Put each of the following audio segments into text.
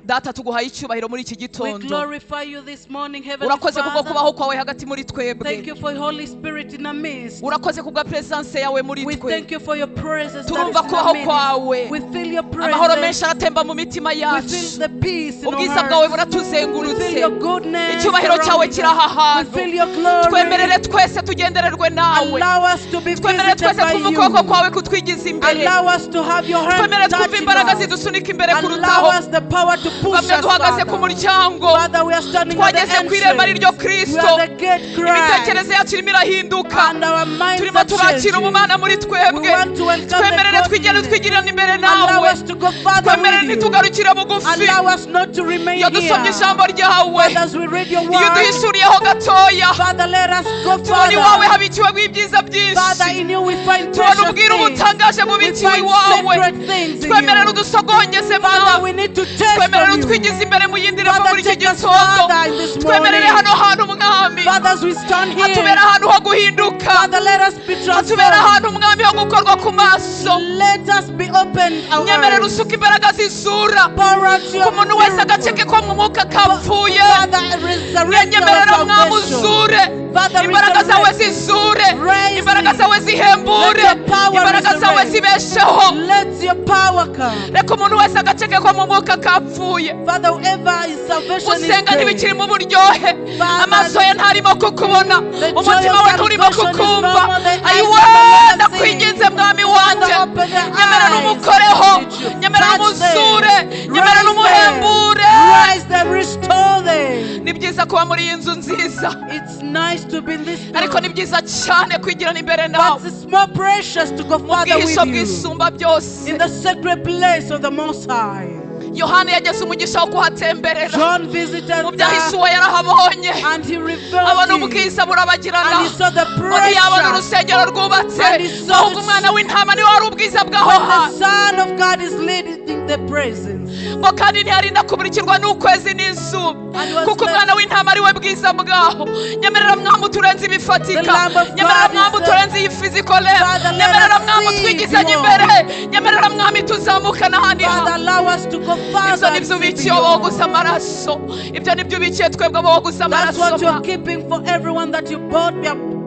Data, tuguhaye icyubahiro muri iki We gitondo. Glorify you this morning, Heavenly Urakoze kubwo Father. Kubaho kwawe hagati muri twebwe. Thank you for your Holy Spirit in our midst. Urakoze kubwa presence yawe muri We twe. Thank you for your presence that is Turumva in our kubaho midst. kwawe. We feel your Amahoro presence. Menshi aratemba mu mitima We yacu. Feel the peace in our Ubwiza bwawe hearts. We buratuzengurutse. Feel your goodness Icyubahiro cyawe surrounding kiri aha us. We hantu. Feel your glory. Twemerere twese tugendererwe nawe. Allow us to be Twemerere visited twese by twumve ukuboko you. kwawe kutwigiza imbere. Allow us to have your hand Twemerere twumve touching imbaraga us. zidusunika imbere kurutaho. Allow us the power to push Bamwe us duhagaze ku further. muryango. Father, we are standing at the Twageze ku irembo entrance. ariryo We Kristo. Are the gate Christ. Imitekerereze yacu irimo irahinduka. And our minds Turimo are turakira changing. ubumana muri twebwe. We want to welcome the Twemerere twigere godliness. twigirane imbere Allow nawe. Us to go further Twemerere with you. ntitugarukire bugufi. Allow us not to remain Iyo here. dusomye ijambo ryawe, Father, as we read your iyo word, duhishuriyeho gatoya, Father, let us go tubona iwawe further. habikiwemo ibyiza byinshi. Father, in you we find Tubona precious ubwiru things. butangaje We bubikiwe find iwawe. Sacred things in Twemerere you. udusogongeze Father, Mwami. we need to taste Twemerere from you. utwigize imbere mu yindi revo Father, muri iki take us gitondo. Further in this Twemerere morning. hano hantu Mwami Father, as we stand here, hatubera ahantu ho guhinduka. Father, let us be Hatubera transformed. Ahantu Mwami ho gukorwa ku maso. Let us be opened our Nyemerera eyes. usuka imbaraga zizura Pour out your ku muntu wese spirit. Agaceke ko mu mwuka kapfuye. Father, resurrect Nyemerera our Mwami salvation. uzure. Father, Imbaraga zawe resurrect. zizure. Raise Imbaraga me. Zawe zihembure. Let your power Imbaraga zawe resurrect. zibesheho. Let your power come. Reka umuntu wese agaceke ko mu mwuka kapfuye, Father, whoever is salvation is gusenga dead. Ntibikiri mu buryohe, Father, amaso ye ntarimo kukubona, the joy umutima of we nturimo salvation is kukumva. no more, the eyes Ayiwe, no longer ndakwinginze see. Mwami wanjye, Father, open their nyemerera eyes. umukoreho, nyemerera Touch them. umuzure, nyemerera Raise them. umuhembure. Raise them, restore them. Ni byiza kuba muri iyi nzu nziza, It's nice to be in this ariko ni building, byiza cyane kwigirana imbere nawe but it's more precious to go mu further bwihisho with you bwisumba byose. In the sacred place of the Most High. Yohana yageze umugisha wo kuhatemberera. John visited Mu there byahishuwe yarahabonye, and he revealed abona it. Ubwiza burabagirana, And he saw the ngo ntiyabona precious. Urusengero rwubatse, And he saw ahubwo the umwana w'intama niwe wari ubwiza bw'aho When the hantu. Son of God is leading the presence. Ngo kandi ntiyarinda kumurikirwa n'ukwezi n'izuba, And was kuko umwana w'intama ari we bwiza bwaho. Nyemerera Mwami uturenze ibifatika. The Lamb of Nyemerera God Mwami is the- uturenze iyi physical level. Father, let Nyemerera us Mwami see utwigizanye beyond. imbere. Nyemerera Mwami tuzamuka n'ahandi Father, hantu. allow us to go Ibyo further nibyo and see ubikiye aboguza beyond. Amaraso. Ibyo nibyo ubikiye twebwe aboguza That's amaraso. What you're keeping for everyone that you bought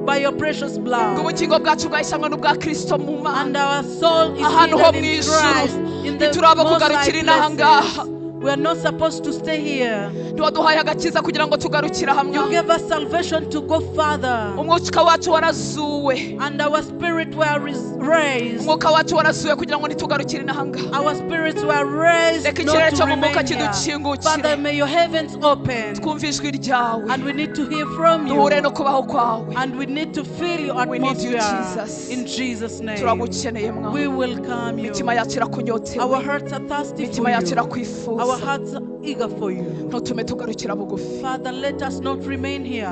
by your precious Ngo blood. Ubugingo bwacu bwahishamwe n'ubwa Kristo mu Mana And our soul is ahantu ho hidden mu in ijuru. Christ, in the Ntituraba Most High kugarukira inaha ngaha. Places. We are not supposed to stay here. Ntiwaduhaye agakiza kugira ngo tugarukire hamwe. You gave us salvation to go further. Umwuka wacu warazuwe. And our spirit were raised. Umwuka wacu warazuwe kugira ngo ntitugarukire inaha ngaha. Our spirits were raised Reka ikirere not to cyo mu mwuka remain here. kidukingukire. Father, may your heavens open. Twumve ijwi ryawe. And we need to hear from you. Duhure no kubaho kwawe. And we need to feel your We need you, atmosphere. Jesus. In Jesus' name. Turagukeneye Mwami. We welcome you. Imitima yacu irakunyotewe. Our hearts are thirsty Imitima for yacu you. Irakwifuza. Our hearts are eager for you. Ntutume tugarukira bugufi. Father, let us not remain here.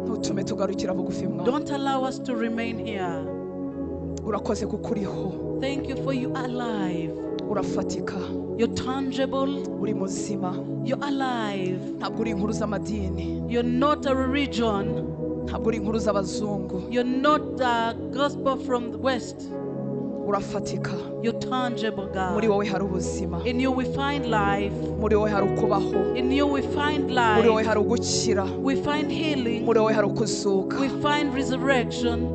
Ntutume tugarukira bugufi Mwami. Don't allow us to remain here. Urakoze kuko uriho. Thank you for you are alive. Urafatika. You're tangible. Uri muzima. You're alive. Ntabwo uri inkuru z'amadini. You're not a religion. Ntabwo uri inkuru z'abazungu. You're not a gospel from the West. Urafatika. You're tangible, Muri God. Wowe hari ubuzima. In you we find life. Muri wowe hari ukubaho. In you we find Muri wowe life. Hari ugukira. We find healing. Muri wowe hari ukuzuka. We find resurrection.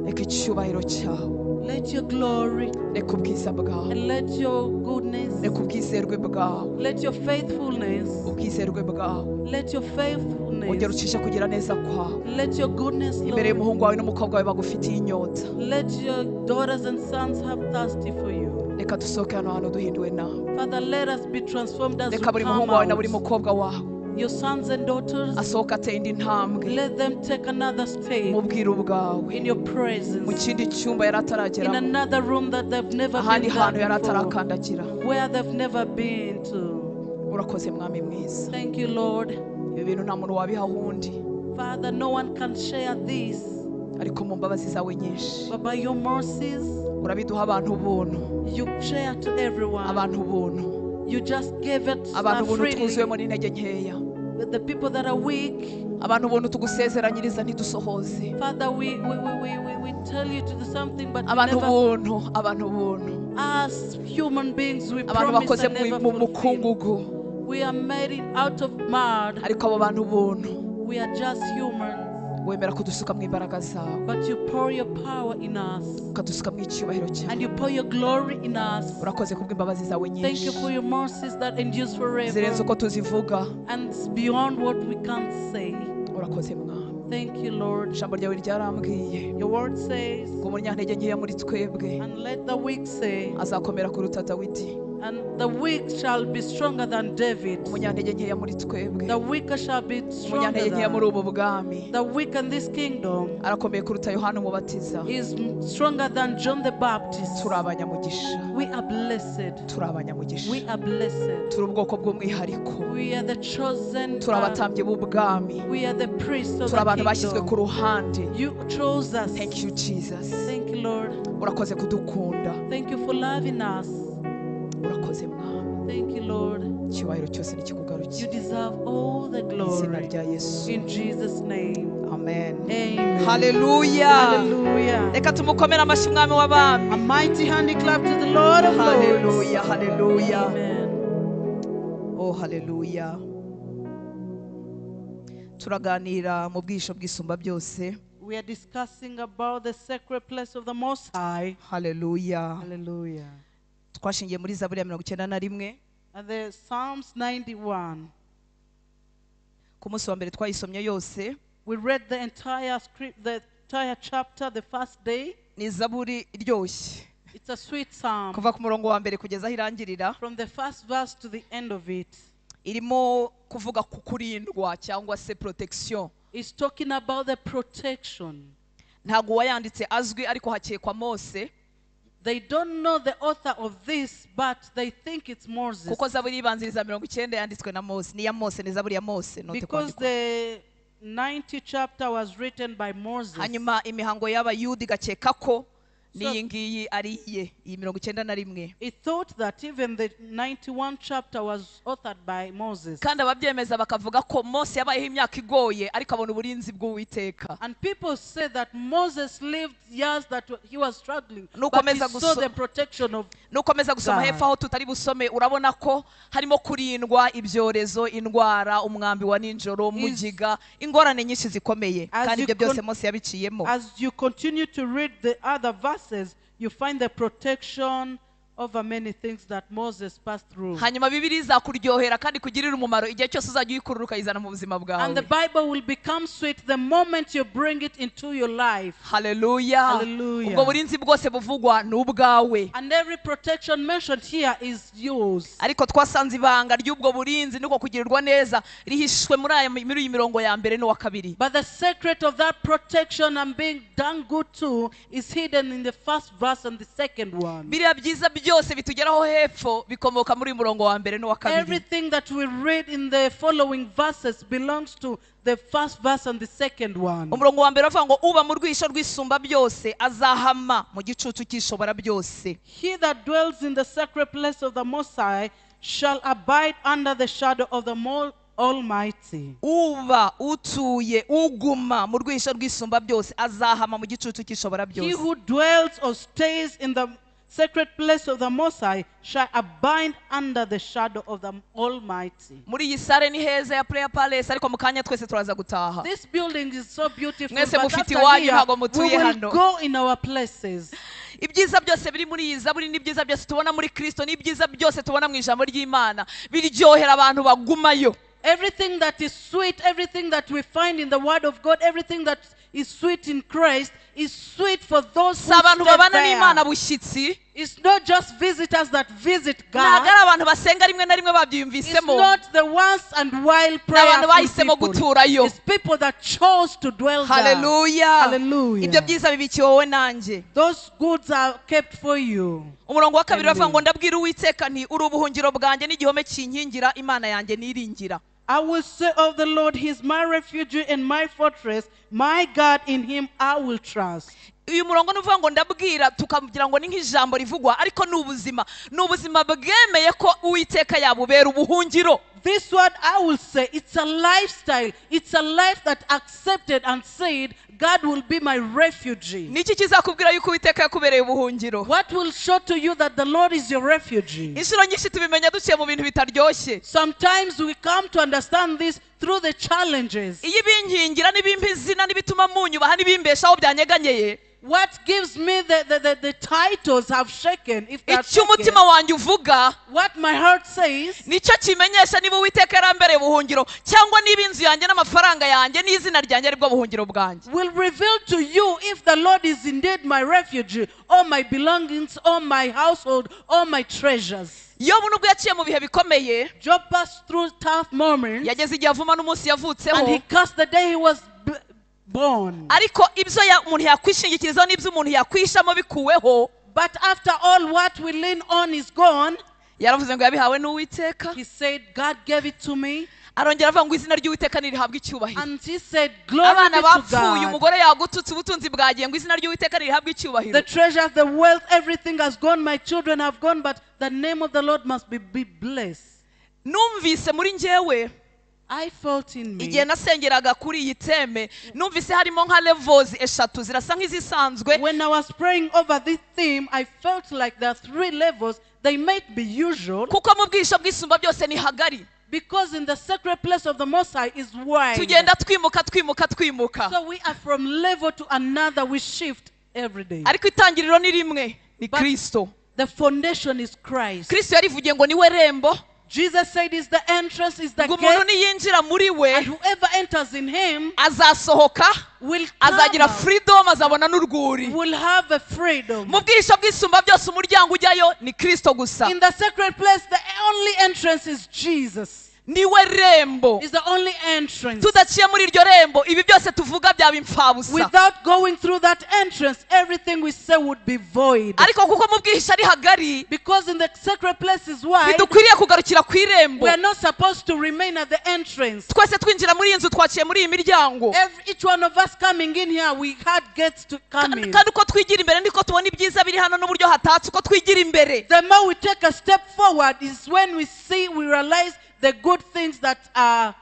Reka icyubahiro cyawe, Let your glory reka ubwiza bwawe, and let your goodness, reka ubwizerwe bwawe, let your faithfulness, ubwizerwe bwawe, let your ongera faithfulness, ucishe kugira neza kwawe let your goodness, imbere Lord, y'umuhungu wawe n'umukobwa wawe bagufitiye inyota. Let your daughters and sons have thirsty for you. Reka dusohoke hano hantu duhinduwe nawe. Father, let us be transformed as we Reka buri come muhungu wawe na buri out. Mukobwa wawe Your sons and daughters, asohoka ateye indi ntambwe let them take another step mu bwiru bwawe, in your mu presence, kindi cyumba yari in atarageramo, another room that they've never ahandi been hantu there yari before, atarakandagira. Where they've never been to. Urakoze Mwami mwiza. Thank you, Lord. Ibi bintu nta muntu wabiha undi, Father, no one can share this, ariko mu mbabazi zawe nyinshi but by your mercies, urabiduha abantu ubuntu. You share to everyone. Abantu ubuntu. You just gave it Abantu ubuntu freely. Twuzuwemo n'intege nkeya. But the people that are weak, Abantu ubuntu tugusezeranyiriza ntidusohoze. Father, we tell you to do something, but we Abantu never ubuntu, abantu ubuntu. As human beings, we Abantu promise bakoze and mu never mu fulfill. mukungugu. We are made out of mud. Ariko abo bantu ubuntu. We are just humans. Wemera kudusukamo imbaraga zawe. But you pour your power in us. Ukadusukamo icyubahiro cyawe. And you pour your glory in us. Urakoze kubw'imbabazi zawe Thank nyinshi. you for your mercies that endures forever. Zirenze uko tuzivuga. And it's beyond what we can say. Urakoze Mwami. Thank you, Lord. Ijambo ryawe ryarambwiye Your word says, ngo umunyantege nkeya muri twebwe and let the weak say, azakomera kuruta Dawidi. and the weak shall be stronger than David. Umunyantege nkeya muri twebwe. The weaker shall be stronger Umunyantege nkeya muri than ubu bwami the weak in this kingdom arakomeye kuruta Yohana Umubatiza. is stronger than John the Baptist. Turi abanyamugisha. We are blessed. Turi abanyamugisha. We are blessed. Turi ubwoko bw'umwihariko. We are the chosen. Turi abatambyi b'ubwami. We are the priests of Turi abantu the bashyizwe ku kingdom. ruhande. You chose us. Thank you, Jesus. Thank you, Lord. Urakoze kudukunda. Thank you for loving us. Urakoze Mwami. Thank you, Lord. Icyubahiro cyose You nikikugarukiye. deserve all the Izina glory. rya Yesu. In Jesus' name. Amen. Amen. Hallelujah. Hallelujah. Reka tumukomere amashyi Umwami w'abami. A mighty hand clap to the Lord of Lords. Hallelujah, hallelujah. Amen. Oh, hallelujah. Turaganira mu bwisho bw'isumba byose. We are discussing about the sacred place of the Most High. Hallelujah. Hallelujah. Twashingiye muri Zaburi ya 91. And the Psalms 91. Ku munsi wa mbere twayisomye yose. We read the entire script, the entire chapter, the first day. Ni Zaburi iryoshye. It's a sweet psalm. Kuva ku murongo wa mbere kugeza aho irangirira. From the first verse to the end of it. Irimo kuvuga ku kurindwa cyangwa se protection. It's talking about the protection. Ntabwo uwayanditse azwi ariko hakekwa Mose. They don't know the author of this, but they think it's Moses. Kuko Zaburi ibanziriza 90 yanditswe na Mose. Ni ya Mose, ni Zaburi ya Mose. Note Because kwandikwa. the 90 chapter was written by Moses. Hanyuma imihango y'Abayuda igakeka ko n'iyi ngiyi ari iye, iyi 91. It thought that even the 91 chapter was authored by Moses. Kandi ababyemeza bakavuga ko Mose yabayeho imyaka igoye ariko abona uburinzi bw'Uwiteka. And people say that Moses lived years that he was struggling, but he saw the protection of Nukomeza gusoma God. hepfo aho tutari busome urabona ko harimo kurindwa ibyorezo, indwara, umwambi wa nijoro, mugiga, ingorane nyinshi zikomeye. Kandi ibyo byose Mose yabiciyemo. As you continue to read the other verses, you find the protection over many things that Moses passed through. Hanyuma Bibiliya izakuryohera kandi kugirira umumaro igihe cyose uzajya uyikurura ukayizana mu buzima bwawe. And the Bible will become sweet the moment you bring it into your life. Hallelujah. Hallelujah. Ubwo burinzi bwose buvugwa ni ubwawe. And every protection mentioned here is yours. Ariko twasanze ibanga ry'ubwo burinzi nuko kugirirwa neza rihishwe muri iyi mirongo ya mbere n'uwa kabiri. But the secret of that protection and being done good to is hidden in the first verse and the second one. Biriya byiza byose bitugeraho hepfo bikomoka muri murongo wa mbere n'uwa kabiri. Everything that we read in the following verses belongs to the first verse and the second one. Umurongo wa mbere avuga ngo uba mu rwisho rw'isumba byose azahama mu gicucu cy'ishobora byose. He that dwells in the sacred place of the Most High shall abide under the shadow of the Almighty. Uba utuye uguma mu rwisho rw'isumba byose azahama mu gicucu cy'ishobora byose. He who dwells or stays in the sacred place of the Most High shall abide under the shadow of the Almighty. Muri iyi sare ni heza ya Prayer Palace ariko mu kanya twese turaza gutaha. This building is so beautiful, Mwese but mufite after iwanyu here, ntabwo we mutuye will hano. go in our places. Ibyiza byose biri muri iyi zaburi n'ibyiza byose tubona muri Kristo n'ibyiza byose tubona mu ijambo ry'Imana biryohera abantu bagumayo. Everything that is sweet, everything that we find in the Word of God, everything that is sweet in Christ is sweet for those who stay there. It's not just visitors that visit God. It's not the once and while prayer people. It's people that chose to dwell there. Hallelujah. Hallelujah. Those goods are kept for you. Umurongo wa kabiri uravuga ngo ndabwira Uwiteka nti uri ubuhungiro bwanjye n'igihome kinkingira Imana yanjye niringira. I will say of the Lord, He is my refuge and my fortress, my God, in Him I will trust. Uyu murongo nuvuga ngo ndabwira tukagira ngo ni nk'ijambo rivugwa, ariko ni ubuzima, ni ubuzima bwemeye ko Uwiteka yabubera ubuhungiro. This word I will say, it's a lifestyle. It's a life that accepted and said, God will be my refuge. Niki kizakubwira yuko Uwiteka yakubereye ubuhungiro? What will show to you that the Lord is your refuge? Inshuro nyinshi tubimenya duciye mu bintu bitaryoshye. Sometimes we come to understand this through the challenges. Iyo ibinkingira n'ibimpa izina n'ibituma munyubaha n'ibimbeshaho byanyeganyeye. What gives me the titles have shaken, if they are Icyo shaken, umutima wanjye uvuga, what my heart says, nicyo kimenyesha niba Uwiteka yarambereye ubuhungiro cyangwa niba inzu yanjye n'amafaranga yanjye n'izina ryanjye aribwo buhungiro bwanjye. will reveal to you if the Lord is indeed my refuge, or my belongings, or my household, or my treasures. Yobu nubwo yaciye mu bihe bikomeye, Job passed through tough moments, yageze igihe avuma n'umunsi yavutseho, and he cursed the day he was born. Ariko ibyo umuntu yakwishingikirizaho n'ibyo umuntu yakwishamo bikuweho, But after all what we lean on is gone. Yaravuze ngo yabihawe n'Uwiteka. He said, God gave it to me. Arongera avuga ngo izina ry'Uwiteka nirihabwe icyubahiro. And he said, glory Abana be to bapfuye, God. umugore yagututse, ubutunzi bwagiye, ngo izina ry'Uwiteka nirihabwe icyubahiro. The treasure, the wealth, everything has gone. My children have gone, but the name of the Lord must be blessed. Numvise muri njyewe, I felt in me. Igihe nasengeraga kuri iyi teme, numvise harimo nka levels eshatu zirasa nk'izisanzwe. When I was praying over this theme, I felt like there are three levels. They might be usual. Kuko mu bwisho bw'isumba byose ni hagari. Because in the sacred place of the Most High is wide. Tugenda twimuka, twimuka, twimuka. So we are from level to another. We shift every day. Ariko itangiriro ni rimwe, ni Kristo. The foundation is Christ. Kristo yarivugiye ngo niwe rembo. Jesus said, "Is the entrance, is the Ngo umuntu gate." niyinjira muri we, And whoever enters in him azasohoka, will come azagira out, freedom, azabona n'urwuri. will have a freedom. Mu bwihisho bw'isumba byose umuryango ujyayo ni Kristo gusa. In the sacred place, the only entrance is Jesus. Niwe rembo. Is the only entrance. Tudaciye muri iryo rembo, ibi byose tuvuga byaba imfabusa. Without going through that entrance, everything we say would be void. Ariko kuko mu bwihisho ari hagari, Because in the sacred place is wide, ntidukwiriye kugarukira ku irembo. we are not supposed to remain at the entrance. Twese twinjira muri iyi nzu twaciye muri iyi miryango. Each one of us coming in here, we had gates to come in. Kandi uko twigira imbere niko tubona ibyiza biri hano n'uburyo hatatse, uko twigira imbere. The more we take a step forward is when we see, we realize the good things that are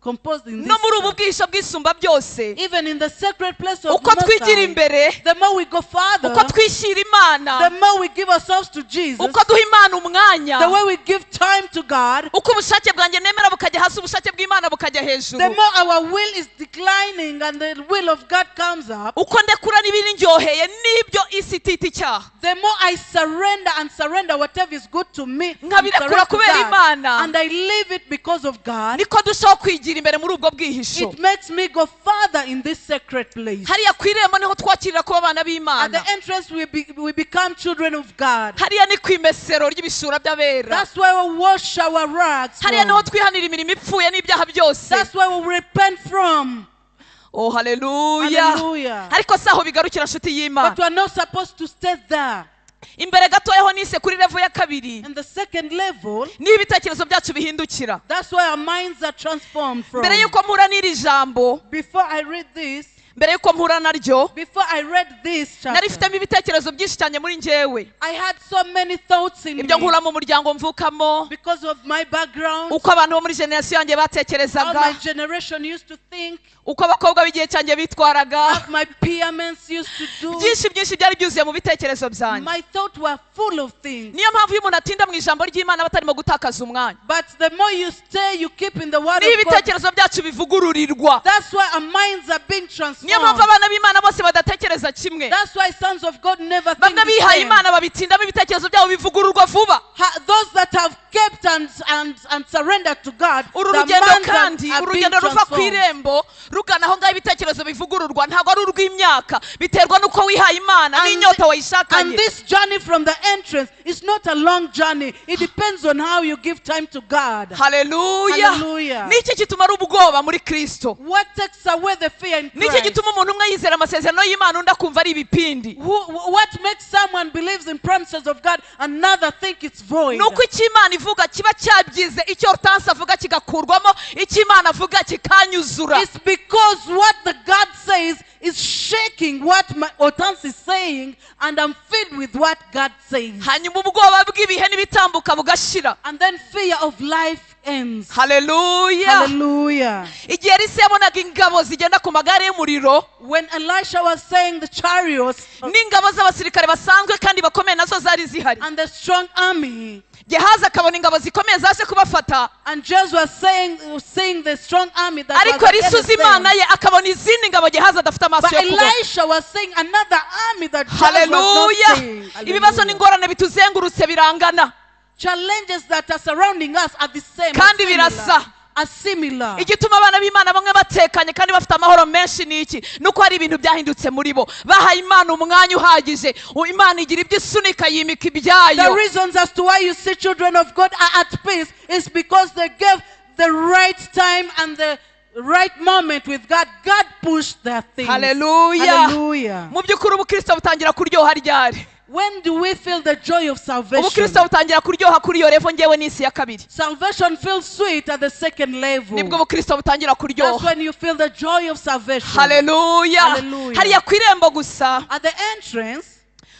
composed in this No muri ubu church. bwihisho bw'isumba byose, Even in the sacred place of uko twigira Most High, imbere, the more we go farther, uko twishyira Imana, the more we give ourselves to Jesus, uko duha Imana umwanya, the way we give time to God, uko ubushake bwanjye nemera bukajya hasi, ubushake bw'Imana bukajya hejuru, the more our will is declining and the will of God comes up, uko ndekura n'ibirindyoheye n'ibyo isi itita icyaha, the more I surrender and surrender whatever is good to me, and Nkabirekura surrender to kubera God, Imana. and I leave it because of God. Niko dushobora kwigira imbere muri ubwo bwihisho. It makes me go farther in this sacred place. Hariya ku irembo niho twakirira kuba abana At b'Imana. the entrance, we become children of God. Hariya ni ku imesero ry'ibishura by'abera. That's where we wash our rags Hariya niho from. twihanira imirimo ipfuye n'ibyaha byose. That's where we repent from. Oh, hallelujah. Hallelujah. Ariko si aho bigarukira, nshuti y'Imana. But we are not supposed to stay there. Imbere gatoya ho nise kuri level ya kabiri. And the second level, Niho ibitekerezo byacu bihindukira. that's where our minds are transformed from. Mbere yuko mpura n'iri jambo, Before I read this, mbere yuko mpura naryo, before I read this chapter, nari mfitemo ibitekerezo byinshi cyane muri njyewe. I had so many thoughts in Ibyo me nkura mu muryango mvukamo, because of my background, uko abantu bo muri generation yanjye batekerezaga, how my generation used to think, uko abakobwa b'igihe cyanjye bitwaraga, how my peerments used to do. byinshi byinshi byari byuzuye mu bitekerezo byanjye. My thoughts were full of things. Niyo mpamvu iyo umuntu atinda mu ijambo ry'Imana batarimo gutakaza umwanya. But the more you stay, you keep in the word Niyo of God. ibitekerezo byacu bivugururirwa. That's why our minds are being transformed. Niyo mpamvu abana b'Imana bose badatekereza kimwe. That's why sons of God never think Bamwe the bihaye same. Imana babitindamo ibitekerezo byabo bivugururwa vuba. Those that have kept and surrendered to God, Uru the rugendo minds kandi, are being urugendo ruva ku transformed. irembo rugana aho ngaho ibitekerezo bivugururwa ntabwo ari urw'imyaka, biterwa n'uko wihaye Imana And n'inyota wayishakanye. And this journey from the entrance is not a long journey. It depends on how you give time to God. Hallelujah. Hallelujah. Niki gituma ari ubwoba muri Kristo? What takes away the fear in Niki Christ? gituma umuntu umwe yizera amasezerano y'Imana undi akumva ari ibipindi? What makes someone believes in promises of God, another think it's void? Nuko icyo Imana ivuga kiba cyabyize, icyo Hortense avuga kigakurwamo, icyo Imana avuga kikanyuzura. It's because what the God says is shaking what my Hortense is saying, and I'm filled with what God says. Hanyuma ubwoba bw'ibihe n'ibitambuka bugashira. And then fear of life ends. Haleluya. Hallelujah. Igihe Elisa yabonaga ingabo zigenda ku magare y'umuriro, When Elisha was saying the chariots n'ingabo z'abasirikare basanzwe kandi bakomeye nazo zari zihari, and the strong army, Gehazi akabona ingabo zikomeye zaje kubafata, and Jesus was saying the strong army that ariko was Elisa against uzi Imana them. ye akabona izindi ngabo Gehazi adafite amaso But yo kubona. Elisha was saying another army that Jesus was not Haleluya. seeing. Ibibazo Hallelujah. n'ingorane bituzengurutse birangana, Challenges that are surrounding us are the same, kandi birasa. are similar. Igituma abana b'Imana bamwe batekanye kandi bafite amahoro menshi ni iki? Nuko hari ibintu byahindutse muri bo. Bahaye Imana umwanya uhagije. Imana igira ibyo isunika yimika ibyayo. The reasons as to why you see children of God are at peace is because they gave the right time and the right moment with God. God pushed their things. Hallelujah. Hallelujah. Mu by'ukuri ubukristo butangira kuryoha ryari? When do we feel the joy of salvation? Ubukristo butangira kuryoha kuri iyo level ngewe n'isi ya kabiri. Salvation feels sweet at the second level. Nibwo ubukristo butangira kuryoha. That's when you feel the joy of salvation. Hallelujah. Hallelujah. Hariya ku irembo gusa, at the entrance,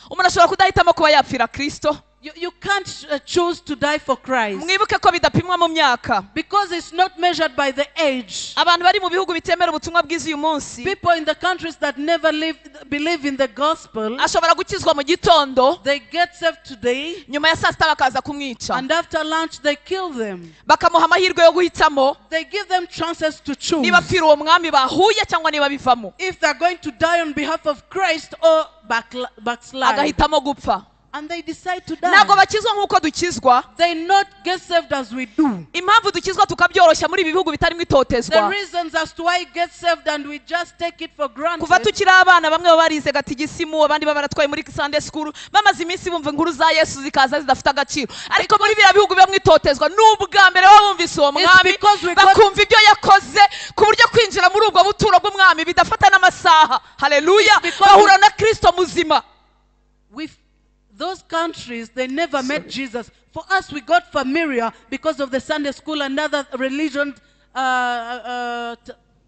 umuntu ashobora kudahitamo kuba yapfira Kristo. You can't choose to die for Christ. Mwibuke ko bidapimwa mu myaka. Because it's not measured by the age. Abantu bari mu bihugu bitemera ubutumwa bwiza uyu munsi, People in the countries that never believe in the gospel, ashobora gukizwa mu gitondo, they get saved today, nyuma ya saa sita bakaza kumwica, and after lunch they kill them. Bakamuha amahirwe yo guhitamo They give them chances to choose niba apfira uwo mwami bahuye cyangwa niba bivamo, if they're going to die on behalf of Christ or backslide. Agahitamo gupfa. And they decide to die. Ntabwo bakizwa nk'uko dukizwa. They not get saved as we do. Impamvu dukizwa tukabyoroshya muri ibi bihugu bitarimo itotezwa. The reasons as to why get saved and we just take it for granted. Kuva tukiri abana bamwe baba barize gatigisimu, abandi baba baratwaye muri Sunday school, bamaze iminsi bumva inkuru za Yesu zikaza zidafite agaciro. Ariko muri biriya bihugu byo mwitotezwa n'ubwa mbere baba bumvise uwo mwami, bakumva ibyo yakoze, ku buryo kwinjira muri ubwo buturo bw'umwami bidafata n'amasaha. Haleluya. Bahura na Kristo muzima. Those countries, they never met Jesus. For us, we got familiar because of the Sunday school and other religion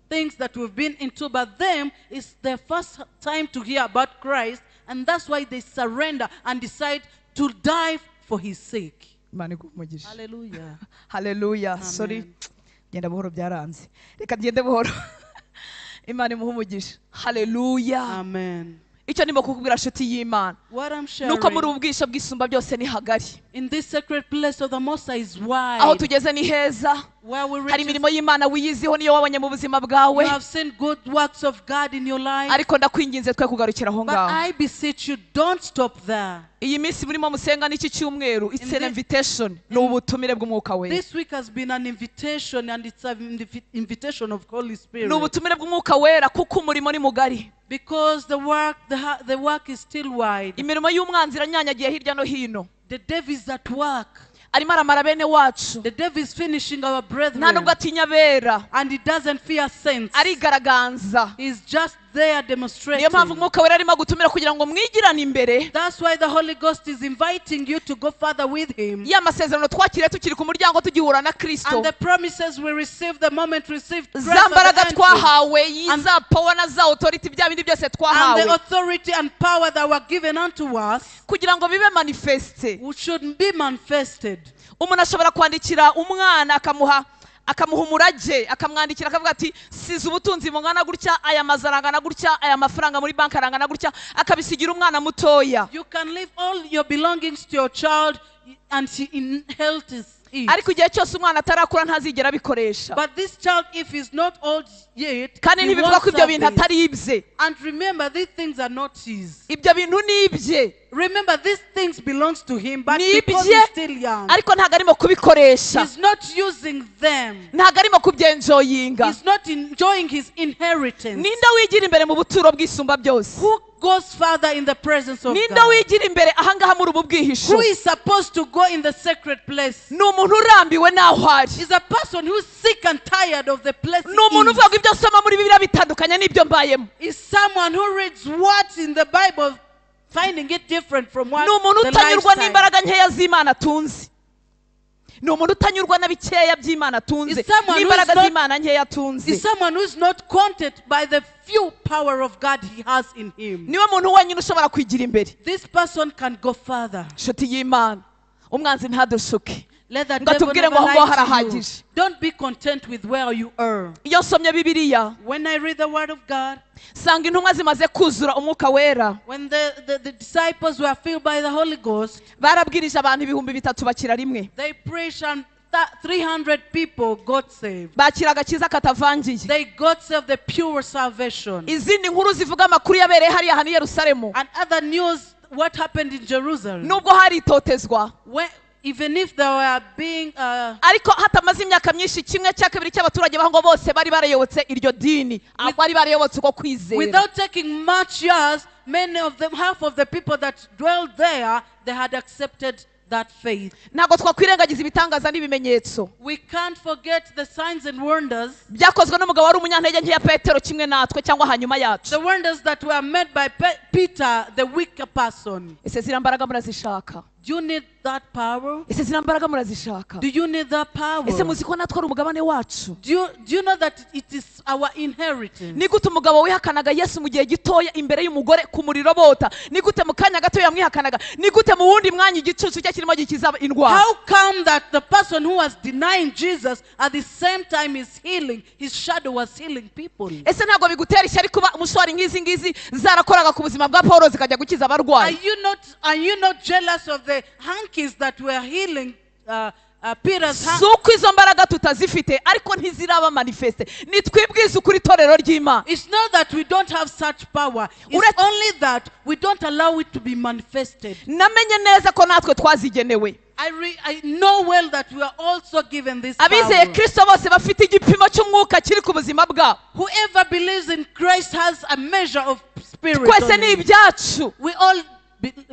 things that we've been into. But them, it's their first time to hear about Christ, and that's why they surrender and decide to die for his sake. Hallelujah. Hallelujah. Sorry. Genda buhoro byaranze. Reka ngende buhoro. Imana imuhe umugisha. Hallelujah. Amen. Icyo ndimo kukubwira nshuti y'Imana, nuko muri ubu bwisho bw'isumba byose ni hagari. In this sacred place of the Most High is wide. Aho tugeze ni heza. Hari imirimo y'Imana wiyiziho niyo wabonye mu buzima bwawe. You have seen good works of God in your life. Ariko ndakwinginze twe kugarukira aho ngaho. But I beseech you, don't stop there. Iyi minsi murimo musenga n'iki cyumweru, it's an invitation, ni ubutumire bw'Umwuka Wera. This week has been an invitation, and it's an invitation of Holy Spirit. Ni ubutumire bw'Umwuka Wera kuko umurimo ni mugari. Because the work is still wide. Imirimo y'umwanzi iranyanyagiye hirya no hino. The devil is at work. Arimo aramara bene wacu. The devil is finishing our brethren. Nta nubwo atinya abera. And he doesn't fear saints. Arigaragaza. He's just there demonstrating. Niyo mpamvu Umwuka Wera arimo gutumira kugira ngo mwigirane imbere. That's why the Holy Ghost is inviting you to go further with him. Ya masezerano twakiriye tukiri ku muryango tugihura na Kristo. And the promises we received the moment we received Christ. Za mbaraga twahawe, za power na za authority, bya bindi byose twahawe. And the authority and power that were given unto us. Kugira ngo bibe manifeste. Should be manifested. Umuntu ashobora kwandikira umwana akamuha umurage, akamwandikira akavuga ati size ubutunzi bungana gutya, aya mazu arangana gutya, aya mafaranga muri banki arangana gutya, akabisigira umwana mutoya. You can leave all your belongings to your child and she inherits it. Ariko igihe cyose umwana atarakura ntazigera abikoresha. But this child, if he's not old yet, kandi ntibivuga ko ibyo bintu atari ibye. And remember, these things are not his. Ibyo bintu ni ibye. Remember, these things belongs to him, but because he's still young, ariko ntabwo arimo kubikoresha. He's not using them. Ntabwo arimo kubyenjoyinga. He's not enjoying his inheritance. Ninde wigira imbere mu buturo bw'isumba byose? Who goes further in the presence of God? Ninde wigira imbere ahangaha muri ubu bwihisho? Who is supposed to go in the sacred place? Ni umuntu urambiwe n'aho ari. Is a person who's sick and tired of the place. Ni umuntu uvuga ibyo asoma muri Bibiliya bitandukanye n'ibyo mbayemo. Is someone who reads what's in the Bible, finding it different from what Ni umuntu the utanyurwa lifestyle. n'imbaraga nkeya z'Imana atunze. Ni umuntu utanyurwa na bikeya by'Imana atunze, n'imbaraga z'Imana nkeya atunze. Is someone who is not content by the few power of God he has in him. Niwe muntu wenyine ushobora kwigira imbere. This person can go further. Nshuti y'Imana, umwanzi ntadushuke. Let the devil never lie to you. Don't be content with where you are. Iyo nsomye Bibiliya, when I read the word of God, sanga intumwa zimaze kuzura umwuka wera. When the disciples were filled by the Holy Ghost, barabwirije abantu 3000 bakira rimwe. They preached and 300 people got saved. Bakira agakiza katavangiye. They got saved the pure salvation. Izindi nkuru zivuga amakuru yabereye hariya hantu i Yerusalemu. And other news what happened in Jerusalem. Nubwo hari itotezwa. Even if they were being ariko hatamaze imyaka myinshi kimwe cya kabiri cy'abaturage baho ngo bose bari barayobotse iryo dini, bari barayobotse uko kwizera. Without taking much years, many of them, half of the people that dwelled there, they had accepted that faith. Ntabwo twakwirengagiza ibitangaza n'ibimenyetso. We can't forget the signs and wonders. Byakozwe n'umugabo wari umunyantege nke ya Petero kimwe natwe cyangwa hanyuma yacu. The wonders that were made by Peter, the weaker person. Ese ziriya mbaraga murazishaka? Do you need that power? Ese ziriya mbaraga murazishaka? Do you need that power? Ese muzi ko natwe ari umugabane wacu? Do you know that it is our inheritance? Ni gute umugabo wihakanaga Yesu mu gihe gitoya imbere y'umugore ku muriro bota? Ni gute mu kanya gato yamwihakanaga? Ni gute mu wundi mwanya igicucu cye kirimo gikiza indwara? How come that the person who was denying Jesus at the same time is healing, his shadow was healing people? Ese ntabwo bigutera ishyari kuba umushwari nk'izi ngizi zarakoraga ku buzima bwa Paulo zikajya gukiza abarwayi? Are you not jealous of the hankies that were healing Peter's hand? Suko izo mbaraga tutazifite ariko ntiziraba manifeste. Nitwibwize ukuri itorero ry'Imana. It's not that we don't have such power. It's only that we don't allow it to be manifested. Namenye neza ko natwe twazigenewe. I know well that we are also given this power. Abizeye Kristo bose bafite igipimo cy'umwuka kiri ku buzima bwabo. Whoever believes in Christ has a measure of spirit. Twese ni ibyacu. We all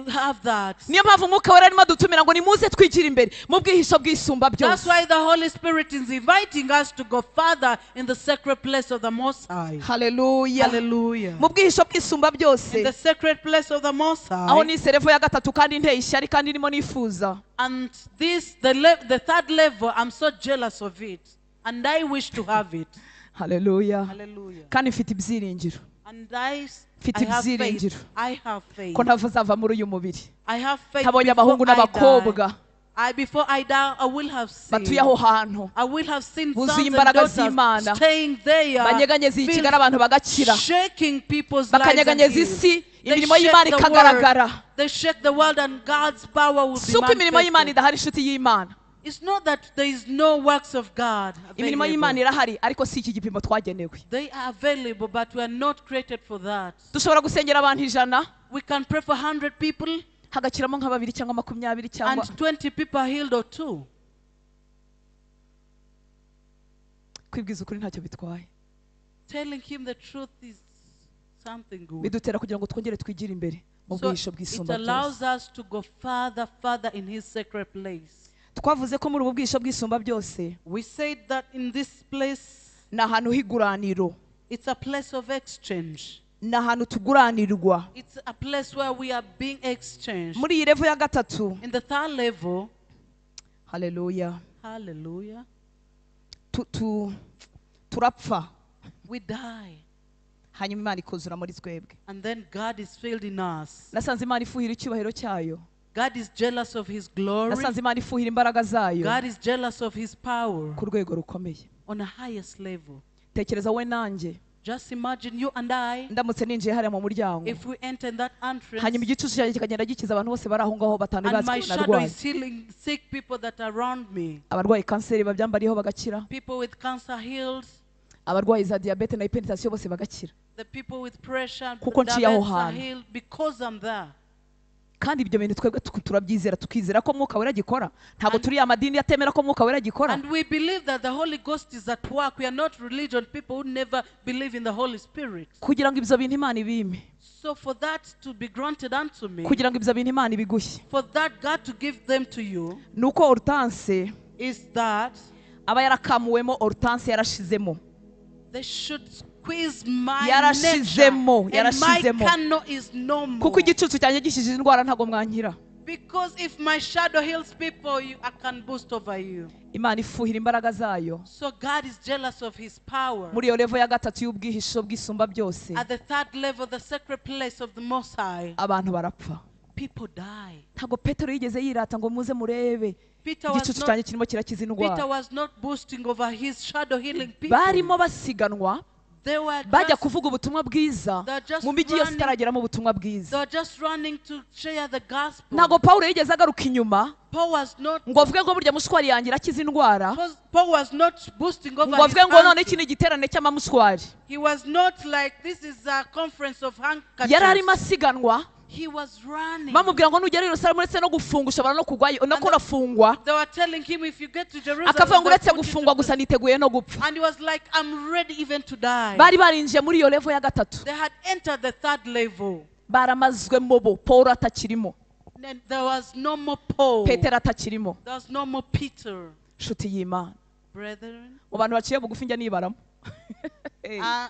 have that. Niyo mpamvu umwuka wera arimo adutumira ngo nimuze twigire imbere mu bwihisho bw'isumba byose. That's why the Holy Spirit is inviting us to go further in the sacred place of the Most High. Hallelujah. Hallelujah. Mu bwihisho bw'isumba byose. In the sacred place of the Most High. Aho ni serevo ya gatatu kandi inteye ishyari kandi nimo nifuza. And this the third level, I'm so jealous of it and I wish to have it. Hallelujah. Hallelujah. Kandi mfite ibyiringiro. And I have faith. I have faith. Ko ntazava muri uyu mubiri. I have faith. Ntabonye abahungu n'abakobwa. Before I die, I will have seen. Batuye aho hantu. I will have seen buzuye sons and imbaraga daughters z'Imana. staying there, Banyeganyeza iyi Kigali abantu bagakira. shaking people's lives and Bakanyeganyeza healed. isi, They imirimo shake y'Imana the ikagaragara. world. They shake the world and God's power will be Si uko imirimo y'Imana manifested. idahari, inshuti y'Imana. It's not that there is no works of God Imirimo available. y'Imana irahari ariko si iki gipimo twagenewe. They are available, but we are not created for that. Dushobora gusengera abantu 100. We can pray for 100 people. Hagakiramo nka babiri cyangwa 20 cyangwa And 20 people are healed or 2. Kwibwiza ukuri ntacyo bitwaye. Telling him the truth is something good. Bidutera kugira ngo twongere twigire imbere mu So bwihisho it bw'isumba byose. allows us to go further, further in his sacred place. Twavuze ko muri ubu bwihisho bw'isumba byose, We said that in this place, ni ahantu h'iguraniro. It's a place of exchange. Ni ahantu tuguranirwa. It's a place where we are being exchanged. Muri iyi level ya gatatu. In the third level. Hallelujah. Hallelujah. Turapfa. We die. Hanyuma Imana ikuzura muri twebwe. And then God is filled in us. Nasanze Imana ifuhira icyubahiro cyayo. God is jealous of his glory. Nasanze Imana ifuhira imbaraga zayo. God is jealous of his power. Ku rwego rukomeye. On a highest level. Tekereza wowe nanjye. Just imagine you and I. Ndamutse ninjiye hariya mu muryango. If we enter in that entrance. Hanyuma igicucu cyanjye kikagenda gikiza abantu bose bari aho ngaho batanu And bazi my ko shadow narwaye. is healing sick people that are around me. Abarwaye kanseri babyambariyeho bagakira. People with cancer healed. Abarwaye za diabete na hypertension bose bagakira. The people with pressure and Kuko nciye aho diabetes are hantu. healed because I'm there. Kandi ibyo bintu twebwe turabyizera tukizera ko Mwuka Wera agikora. Ntabwo turi amadini atemera ko Mwuka Wera agikora. And we believe that the Holy Ghost is at work. We are not religion people who never believe in the Holy Spirit. Kugira ngo ibyo bintu Imana ibime. So for that to be granted unto me. Kugira ngo ibyo bintu Imana ibiguhe. For that God to give them to you. Nuko Hortense is that aba yarakamuwemo, Hortense yarashizemo. They should squeeze my nature, Yarashizemo, and my yarashizemo. canoe is no more. Kuko igicucu cyanjye gishije indwara ntago mwankira. Because if my shadow heals people, I can boast over you. Imana ifuhira imbaraga zayo. So God is jealous of his power. Muri iyo level ya gatatu y'ubwihisho bw'isumba byose. At the third level, the sacred place of the Most High. Abantu barapfa. People die. Ntabwo Petero yigeze yirata ngo muze murebe. Igicucu cyanjye kirimo kirakiza indwara. Peter was not boasting over his shadow healing people. Barimo basiganwa. Bajya kuvuga ubutumwa bwiza mu mijyi yose itarageramo ubutumwa bwiza. Ntabwo Pawulo yigeze agaruka inyuma ngo avuge ngo burya mushwari yanjye irakiza indwara, ngo avuge ngo none iki ni igiterane cy'amamushwari. Yari arimo asiganwa. He was running. Bamubwira ngo nugera i Yerusalemu uretse no gufunga ushobora no kugwayo no kurafungwa. They were telling him if you get to Jerusalem, akavuga ngo uretse gufungwa gusa niteguye no gupfa. And he was like, I'm ready even to die. Bari barinjiye muri iyo level ya gatatu. They had entered the third level. Baramazwemo bo Paul atakirimo. Then there was no more Paul. Peter atakirimo. There was no more Peter. Nshuti y'Imana. Brethren. Mu bantu baciye bugufi njya nibaramo.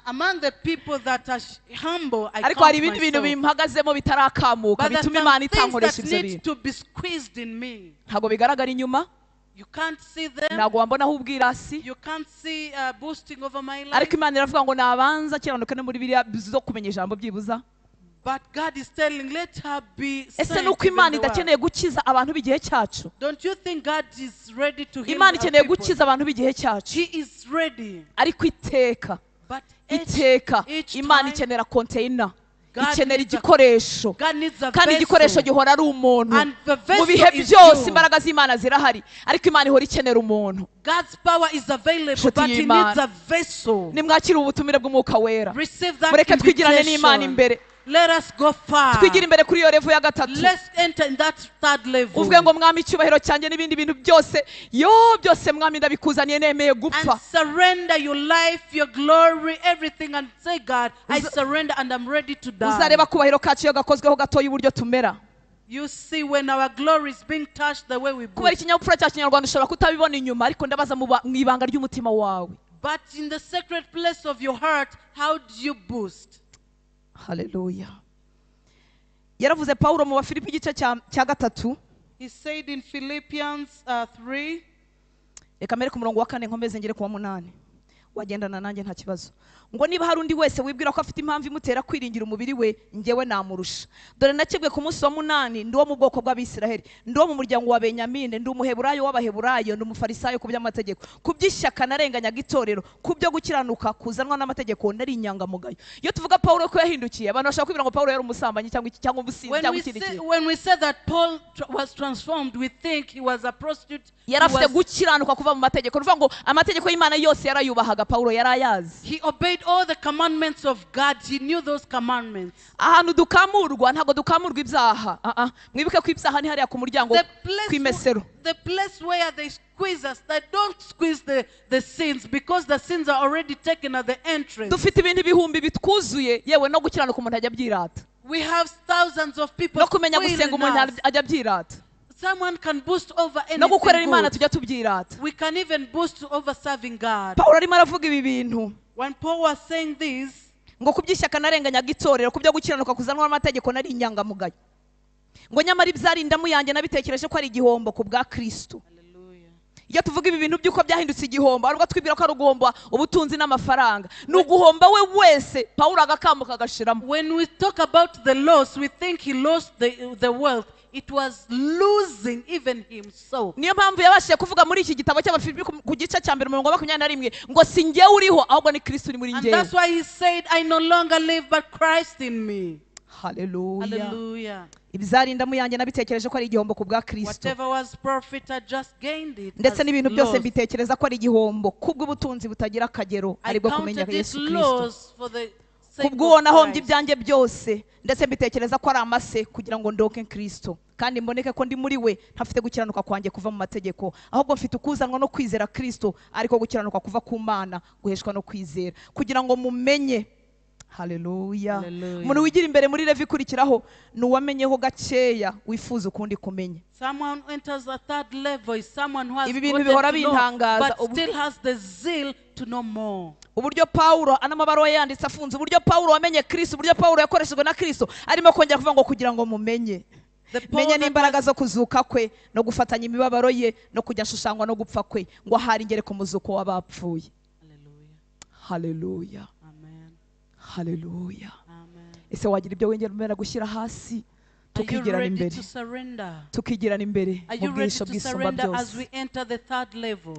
Among the people that are humble, I ariko hari ibindi bintu bimpagazemo bitarakamuka bituma Imana itankoresha ibyo bintu. To be squeezed in me. Ntabwo bigaragara inyuma. You can't see them. Ntabwo wambonaho ubwirasi. You can't see boasting over my life. Ariko Imana iravuga ngo nabanza kiranuka no muri biriya zo kumenya ijambo byibuza. But God is telling, let her be. Ese nuko Imana idakeneye gukiza abantu b'igihe cyacu? Don't you think God is ready to heal? Imana ikeneye gukiza abantu b'igihe cyacu. He is ready. Ariko iteka, but iteka Imana ikenera container, ikenera igikoresho, kandi igikoresho gihora ari umuntu. Mu bihe byose imbaraga z'Imana zirahari, ariko Imana ihora ikenera umuntu. God's power is available, but he needs a vessel. Nimwakire ubutumire bw'Umwuka Wera. Receive that Mureke twigirane n'Imana imbere. Let us go far. Twigire imbere kuri iyo level ya gatatu. Let's enter in that third level. Uvuge ngo mwami icyubahiro cyanjye n'ibindi bintu byose, yo byose mwami ndabikuzaniye nemeye gupfa. And surrender your life, your glory, everything, and say, God, I surrender and I'm ready to die. Uzareba kubahiro kacu iyo gakozweho gatoya uburyo tumera. You see when our glory is being touched the way we Kubera ikinyabupfura cya Kinyarwanda ushobora kutabibona inyuma, ariko ndabaza mu ibanga ry'umutima wawe. But in the sacred place of your heart, how do you boost? Hallelujah. Yaravuze Paulo mu Bafilipi igice cya gatatu. He said in Philippians 3. Reka mere ku murongo wa 4 nkomeze ngere ku wa 8. Wagendana nanjye nta kibazo. Ngo niba hari undi wese wibwira ko afite impamvu imutera kwiringira umubiri we, njyewe namurusha. Dore nakebwe ku munsi wa 8, ndi wo mu bwoko bw'Abisiraheli, ndi wo mu muryango wa Benyamini, ndi umuheburayo w'Abaheburayo, ndi umufarisayo ku by'amategeko, ku by'ishyaka narenganyaga itorero, ku byo gukiranuka kuzanwa n'amategeko nari inyangamugayo. Iyo tuvuga Paulo ko yahindukiye, abantu bashobora kwibwira ngo Paulo yari umusambanyi cyangwa umusinzi cyangwa ikindi kintu. When we say that Paul was transformed, we think he was a prostitute. Yari afite gukiranuka kuva mu mategeko. Nuvuga ngo amategeko y'Imana yose yarayubahaga, Paulo yarayazi. He obeyed all the commandments of God. He knew those commandments. Ahantu dukamurwa ntabwo dukamurwa ibyaha. Mwibuke ko ibyaha ni hariya ku muryango kw'imesero. The place where they squeeze us, they don't squeeze the sins, because the sins are already taken at the entrance. Dufite ibintu ibihumbi bitwuzuye, yewe no gukiranuka umuntu ajya abyirata. We have thousands of people. No kumenya gusenga umuntu ajya abyirata. Someone can boast over anything. No gukorera Imana tujya tubyirata. We can even boast over serving God. Paulo arimo aravuga ibi bintu. When Paul was saying this, ngo kubyishyaka narenganyaga itorero, kubyo gukiranuka kuzanwa n'amategeko nari inyangamugayo, ngo nyamara ibyari indamu yanjye nabitekereje ko ari igihombo ku bwa Kristo. Iyo tuvuga ibi bintu by'uko byahindutse igihombo, ariko twibwira ko ari uguhomba ubutunzi n'amafaranga, ni uguhomba we wese. Paulo agakambuka agashiramo. When we talk about the loss, we think he lost the wealth. It was losing even himself. Niyo mpamvu yabashije kuvuga muri iki gitabo cy'Abafilipi ku gice cya mbere umurongo wa 21 ngo si njye uriho ahubwo ni Kristo uri muri njye. And that's why he said, I no longer live but Christ in me. Hallelujah. Hallelujah. Ibyari indamu yanjye nabitekereje ko ari igihombo ku bwa Kristo. Whatever was profit, I just gained it. Ndetse n'ibintu byose mbitekereza ko ari igihombo kubw'ubutunzi butagira akagero aribwo kumenya Yesu Kristo. Kubw'uwo nahombye ibyanjye byose, ndetse mbitekereza ko ari amase kugira ngo ndonke Kristo, kandi mboneke ko ndi muri we, ntafite gukiranuka kwanjye kuva mu mategeko, ahubwo mfite ukuzanwa no kwizera Kristo, ariko gukiranuka kuva ku Mana guheshwa no kwizera, kugira ngo mumenye. Haleluya. Umuntu wigira imbere muri level ikurikiraho ni uwamenyeho gakeya wifuza ukundi kumenya. Someone enters the third level is someone who has ibi bintu bihora bintangaza, but still has the zeal to know more. Uburyo Paulo anamabaruwa yanditse afunze, uburyo Paulo wamenye Kristo, uburyo Paulo yakoreshejwe na Kristo, arimo kongera kuvuga ngo kugira ngo mumenye. Menye n'imbaraga zo kuzuka kwe no gufatanya imibabaro ye no kujya ashushanywa no gupfa kwe, ngo ahari ngere ku muzuko w'abapfuye. Haleluya. Amen. Haleluya. Amen. Ese wagira ibyo wengera gushyira hasi Are you tukigirana ready imbere, to surrender? tukigirana imbere Are mu you ready bwihisho to bw'isumba surrender as byose, we enter the third level?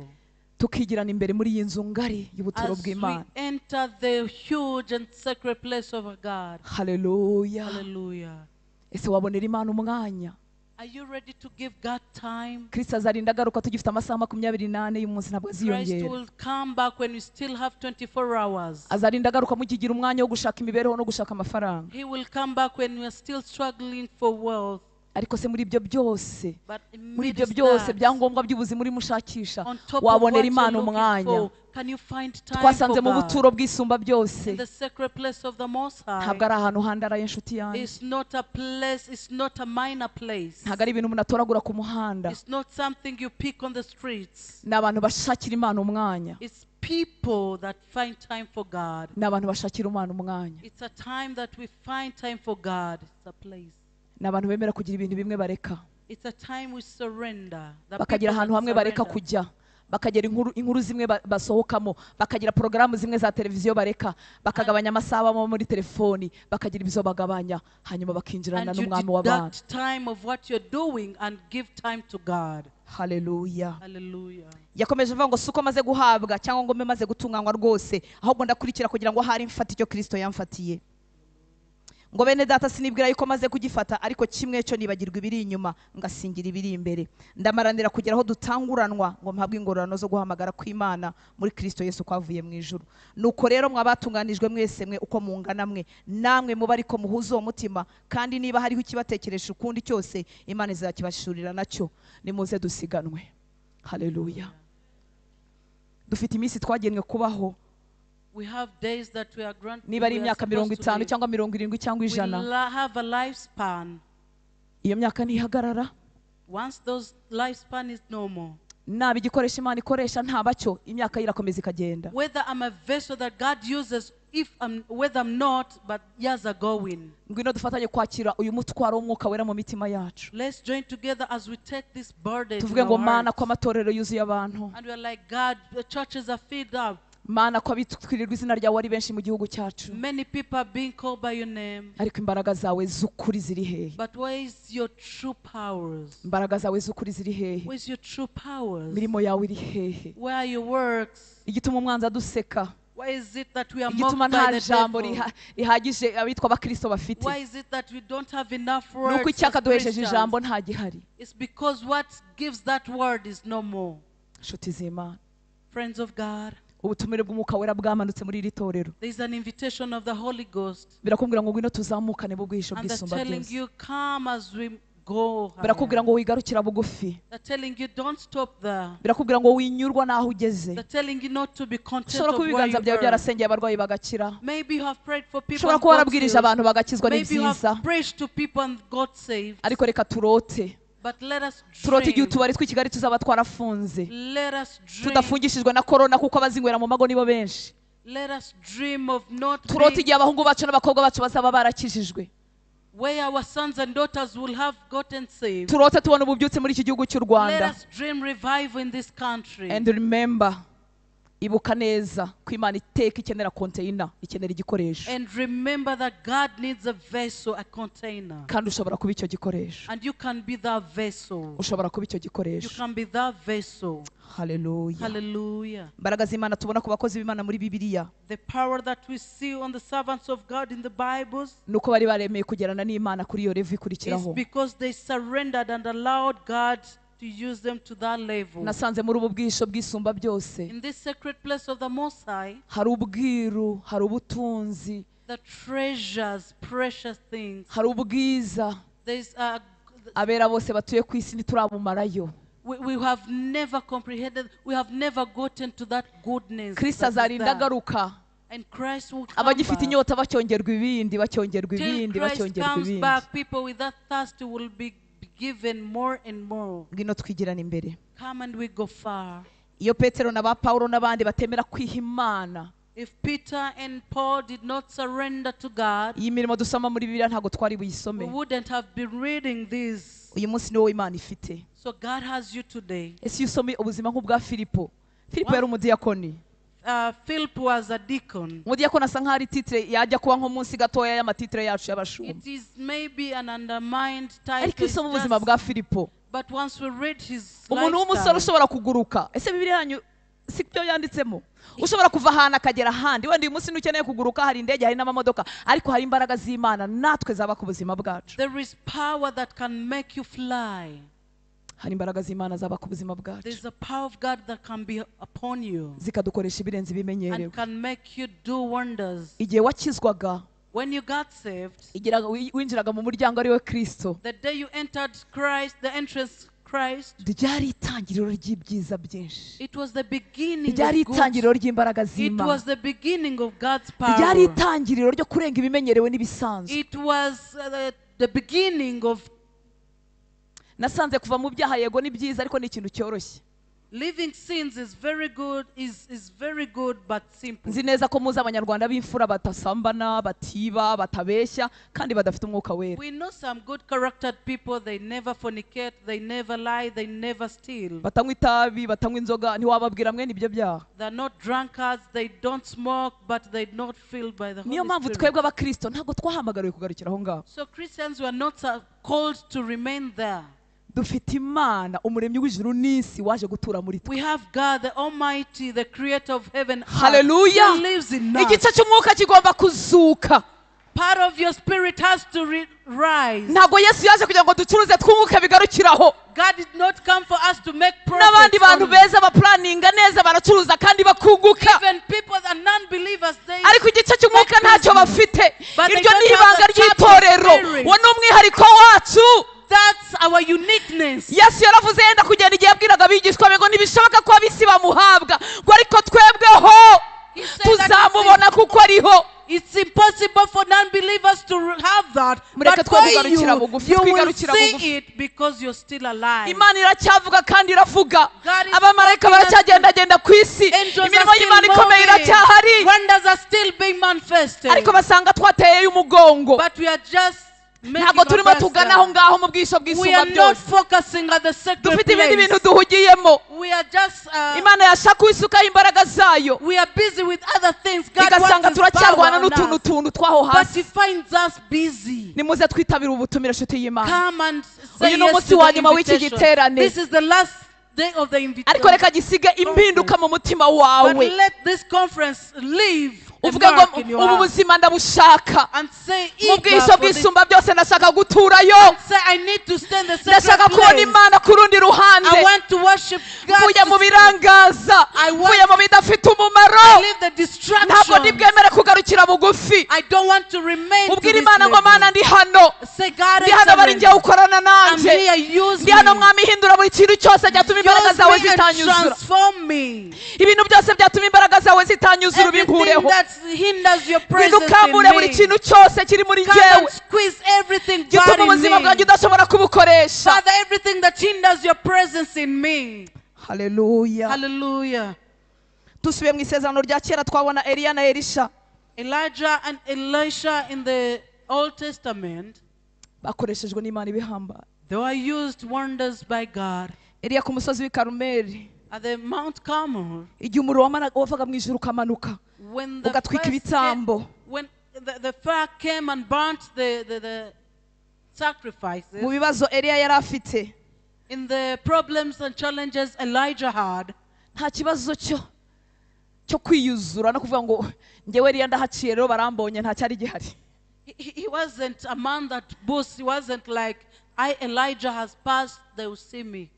tukigirana imbere muri iyi nzu ngari y'ubuturo As we bw'Imana. enter the huge and sacred place of God. Haleluya. Hallelujah. Ese wabonera Imana umwanya? Are you ready to give God time? Kristo azarinda agaruka tugifite amasaha 24 y'umunsi, ntabwo Christ aziyongera. will come back when we still have 24 hours. Azarinda agaruka mukigira umwanya wo gushaka imibereho no gushaka amafaranga. He will come back when we are still struggling for wealth. Ariko se muri ibyo byose, But muri ibyo amidst byose that, byangombwa by'ubuzima urimo ushakisha, on top of wabonera what you're Imana looking umwanya. for, can you find time Twasanze for mu God? buturo bw'isumba byose, In the sacred place of the Most High. ntabwo ari ahantu handaraye inshuti yanjye, It's not a place, it's not a minor place. ntabwo ari ibintu umuntu atoragura ku muhanda. It's not something you pick on the streets. Ni abantu bashakira Imana umwanya. It's people that find time for God. Ni abantu bashakira Imana umwanya. It's a time that we find time for God. It's a place. Ni abantu bemera kugira ibintu bimwe bareka, It's a time we surrender. The bakagira people ahantu that hamwe bareka surrender. kujya, bakagira inkuru zimwe basohokamo, bakagira porogaramu zimwe za televiziyo bareka, bakagabanya amasaha bamo muri telefoni, bakagira ibyo bagabanya, hanyuma bakinjirana And you n'umwami w'abantu. deduct time of what you're doing and give time to God. Haleluya. Hallelujah. Yakomeje avuga ngo si uko maze guhabwa cyangwa ngo mbe maze gutunganywa rwose, ahubwo ndakurikira kugira ngo ahari mfate icyo Kristo yamfatiye. Ngo bene data sinibwira yuko maze kugifata, ariko kimwe cyo nibagirwa ibiri inyuma ngasingira ibiri imbere. Ndamaranira kugera aho dutanguranwa ngo mpabwe ingororano zo guhamagara kw'Imana muri Kristo Yesu kwavuye mu ijuru. Nuko rero mwabatunganijwe mwese mwe uko mungana mwe, namwe muba ariko muhuze uwo mutima, kandi niba hariho ikibatekeresha ukundi cyose Imana izakibashurira nacyo. Nimuze dusiganwe. Haleluya. Dufite iminsi twagenwe kubaho. We have days that we are granted. Niba ari imyaka 50 cyangwa 70 cyangwa We 100, have a lifespan. Iyo myaka ntihagarara. Once those lifespan is normal. Naba igikoresho Imana ikoresha ntabacyo, imyaka irakomeza ikagenda. Whether I'm a vessel that God uses, if I'm, whether I'm not, but years are going. Ngwino dufatanye kwakira uyu mutwaro w'umwuka wera mu mitima yacu. Let's join together as we take this burden. Tuvuge ngo Mana ko amatorero yuzuye abantu. And we are like God, the churches are filled up. Mana ko abitwirirwa izina ryawe ari benshi mu gihugu cyacu. Many people are being called by your name. Ariko imbaraga zawe z'ukuri ziri hehe? But where is your true powers? Imbaraga zawe z'ukuri ziri hehe? Where is your true powers? Mirimo yawe iri hehe? Where are your works? Igituma umwanzi aduseka. Why is it that we are Igituma mocked by nta the jambo devil? rihagije abitwa abakristo bafite. Why is it that we don't have enough words Nuko as icyakaduhesheje Christians? ijambo nta gihari. It's because what gives that word is no more. Nshuti z'Imana, Friends of God, ubutumire bw'umwuka wera bwamanutse muri iri torero. there is an invitation of the Holy Ghost. Birakubwira ngo ngwino tuzamukane mu bwihisho And they're bw'isumba telling byose. you, come as we go higher. Birakubwira ngo wigarukira bugufi. They're telling you, don't stop there. Birakubwira ngo winyurwa n'aho ugeze. They're telling you not to be content Ushobora of kuba where ibiganza you byawe are. byarasengeye abarwayi bagakira. Maybe you have prayed for people Ushobora and kuba got warabwirije healed. abantu bagakizwa, ni Maybe you have byiza. preached to people and got saved. Ariko reka turote. But let us Turote igihe dream. utubari tw'i Kigali tuzaba twarafunze. Let us dream. Tudafungishijwe na corona kuko abazinywera mu mago nibo benshi. Let us dream of not Turote being igihe abahungu bacu n'abakobwa bacu bazaba barakijijwe. where our sons and daughters will have gotten saved. Turote tubona ububyutse muri iki gihugu cy'u Let Rwanda. us dream revival in this country. And remember, ibuka neza ko Imana iteka ikenera container, ikenera igikoresho. And remember that God needs a vessel, a container. Kandi ushobora kuba icyo gikoresho. And you can be that vessel. Ushobora kuba icyo You gikoresho. can be that vessel. Hallelujah. Hallelujah. Imbaraga z'Imana tubona ku bakozi b'Imana muri Bibiliya. The power that we see on the servants of God in the Bibles Nuko bari baremeye kugerana n'Imana kuri iyo level is ikurikiraho. because they surrendered and allowed God to use them to that level. Nasanze muri ubu bwihisho bw'isumba byose. In this sacred place of the Most High, Hari ubwiru, hari ubutunzi, the treasures, precious things. hari ubwiza. There's Abera bose batuye ku isi ntiturabumarayo. we have never comprehended, we have never gotten to that goodness. Kristo that is azarinda there. agaruka. And Christ will come Abagifite back. inyota bacyongerwa ibindi, bacyongerwa Till ibindi, Christ bacyongerwa comes ibindi. back, people with that thirst will be given more and more. Ngwino twigirane imbere. Come and we go far. Iyo Petero na ba Paulo n'abandi batemera kwiha Imana, If Peter and Paul did not surrender to God, iyi mirimo dusoma muri Bibiliya ntabwo twari buyisome. We wouldn't have been reading this. Uyu munsi ni wowe Imana ifite. So God has you today. Ese iyo usomye ubuzima nk'ubwa Filipo, Filipo yari umudiyakoni. Philip was a deacon. Umudiyakoni asa nk'aho ari titre yajya kuba nko munsi gatoya y'amatitre yacu y'abashumba. It is maybe an undermined title. Ariko usoma ubuzima bwa Filipo, but once we read his umuntu w'umusore ushobora kuguruka. Ese Bibiliya yanyu si byo yanditsemo? Ushobora kuva ahantu akagera ahandi. Wenda uyu munsi ntukeneye kuguruka, hari indege, hari n'amamodoka, ariko hari imbaraga z'Imana natwe zaba ku buzima bwacu. There is power that can make you fly. Hari imbaraga z'Imana zaba ku buzima bwacu. There is a power of God that can be upon you. Zikadukoresha ibirenze ibimenyerewe. And can make you do wonders. Igihe wakizwaga, when you got saved, winjiraga mu muryango ari we Kristo. The day you entered Christ, the entrance Christ, ryari itangiriro ry'ibyiza byinshi. It was the beginning ryari of good. Itangiriro ry'imbaraga z'Imana. It was the beginning of God's power. Ryari itangiriro ryo kurenga ibimenyerewe n'ibisanzwe. It was the beginning of. Nasanze kuva mu byaha yego ni byiza ariko ni ikintu cyoroshye. Leaving sins is very good, is very good but simple. Nzi neza ko muzi abanyarwanda b'imfura batasambana, batiba, batabeshya kandi badafite umwuka wera. We know some good charactered people, they never fornicate, they never lie, they never steal. Batanywa itabi, batanywa inzoga, ntiwababwira mwe nibyo byaha. They're not drunkards, they don't smoke, but they're not filled by the Holy Niyo mpamvu Spirit. Twebwe abakristo ntabwo twahamagariwe kugarukira aho ngaho. So Christians were not called to remain there. Dufite Imana umuremyi w'ijuru n'isi waje gutura muri twe. We have God the Almighty, the creator of heaven and earth, Hallelujah. who lives in us. Igice cy'umwuka kigomba kuzuka. Part of your spirit has to rise. Ntabwo Yesu yaje kugira ngo ducuruze twunguke bigarukiraho. God did not come for us to make profits. N'abandi bantu beza baplaninga neza baracuruza kandi bakunguka. Even people that non-believers, they ariko igice cy'umwuka ntacyo bafite. Iryo ni ibanga ry'itorero. Wo ni umwihariko wacu. That's our uniqueness. Yesu yaravuze yenda kugenda igihe yabwiraga abigishwa be ngo ntibishoboka ko ab'isi bamuhabwa, ngo ariko twebweho tuzamubona kuko ariho. It's impossible for non-believers to have that. But for you, you will see it because you're still alive. Imana iracyavuga kandi iravuga. Abamarayika baracyagendagenda ku isi. Imirimo y'Imana ikomeye iracyahari. Wonders are still being manifested. Ariko basanga twateye umugongo. But we are just ntabwo turimo tugana aho ngaho mu bwisho bw'isumba byose. Dufite ibindi bintu duhugiyemo. Imana yashaka isukaho imbaraga zayo. Igasanga turacyarwana n'utuntu tuntu twaho hasi. Nimuze twitabire ubutumire nshuti y'Imana. Uyu ni umunsi wa nyuma w'iki giterane. Ariko reka gisige impinduka mu mutima wawe. Uvuge ngo ubu buzima ndabushaka. Mu bwisho bw'isumba byose ndashaka guturayo. Ndashaka kubona Imana ku rundi ruhande. Mvuye mu birangaza, mvuye mu bidafite umumaro. Ntabwo ndibwemere kugarukira bugufi. Ubwira Imana ngo Mana ndi hano. Ndi hano bari ngiye gukorana nanjye. Ndi hano Mwami hindura buri kintu cyose cyatuma imbaraga zawe zitanyuzura. Ibintu byose byatuma imbaraga zawe zitanyuzura ubinkureho. Bidukambure buri kintu cyose kiri muri njyewe gituma ubuzima bwanjye udashobora kubukoresha. Hallelujah. Hallelujah. Dusubiye mu isezerano rya kera twabona Eliya na Elisha. Elijah and Elisha in the Old Testament bakoreshejwe n'Imana ibihambaye. They were used wonders by God. Eliya ku musozi w'i Karumeli. At the Mount Carmel, igihe umuriro wavaga mu ijuru ukamanuka ugatwika ibitambo, when the fire came and burnt the sacrifices, mu bibazo Eliya yari afite, in the problems and challenges Elijah had, nta kibazo cyo kwiyuzura no kuvuga ngo njyewe Eliya ndahaciye rero barambonye nta cyari gihari. He wasn't a man that boasts. He wasn't like, I Elijah has passed, they will see me.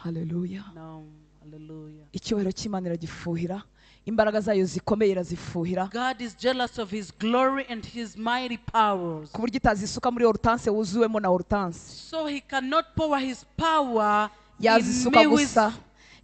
Hallelujah. No. Hallelujah. Icyubahiro cy'Imana iragifuhira, imbaraga zayo zikomeye irazifuhira. God is jealous of his glory and his mighty powers. Ku buryo itazisuka muri Hortense wuzuwemo na Hortense. So he cannot pour his power yazisuka gusa.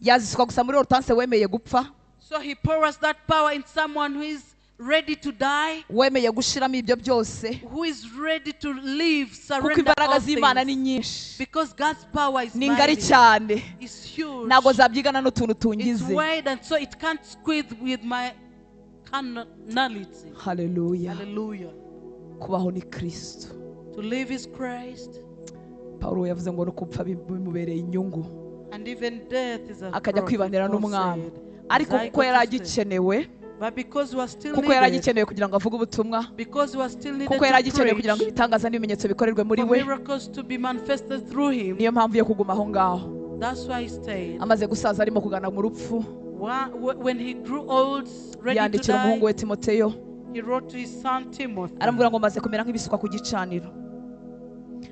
Yazisuka gusa muri Hortense wemeye gupfa. So he pours that power in someone who is ready to die. Wemeye gushiramo ibyo byose. Who is ready to leave, surrender kuko imbaraga all z'Imana ni things. nyinshi. Because God's power is ni ngari mighty. cyane. It's huge. Ntabwo zabyigana n'utuntu It's tungize. wide and so it can't squeeze with my carnality. Haleluya. Hallelujah. Kubaho ni Kristo. To live is Christ. Paulo yavuze ngo no kupfa bimubereye inyungu. And even death is a akajya profit, kwibanira Paul n'umwami. said. Ariko As I kuko go yari to stay. agikenewe, But because we are still kuko yari needed, agikenewe kugira ngo avuge ubutumwa, because we are still needed kuko yari to agikenewe kugira ngo preach, ibitangaza n'ibimenyetso bikorerwe muri for we, miracles to be manifested through him, niyo mpamvu yo kuguma aho ngaho. that's why he stayed. Amaze gusaza arimo kugana mu rupfu, When he grew old, ready to yandikira umuhungu die, we Timoteyo, he wrote to his son Timothy. aramubwira ngo maze kumera nk'ibisukwa ku gicaniro,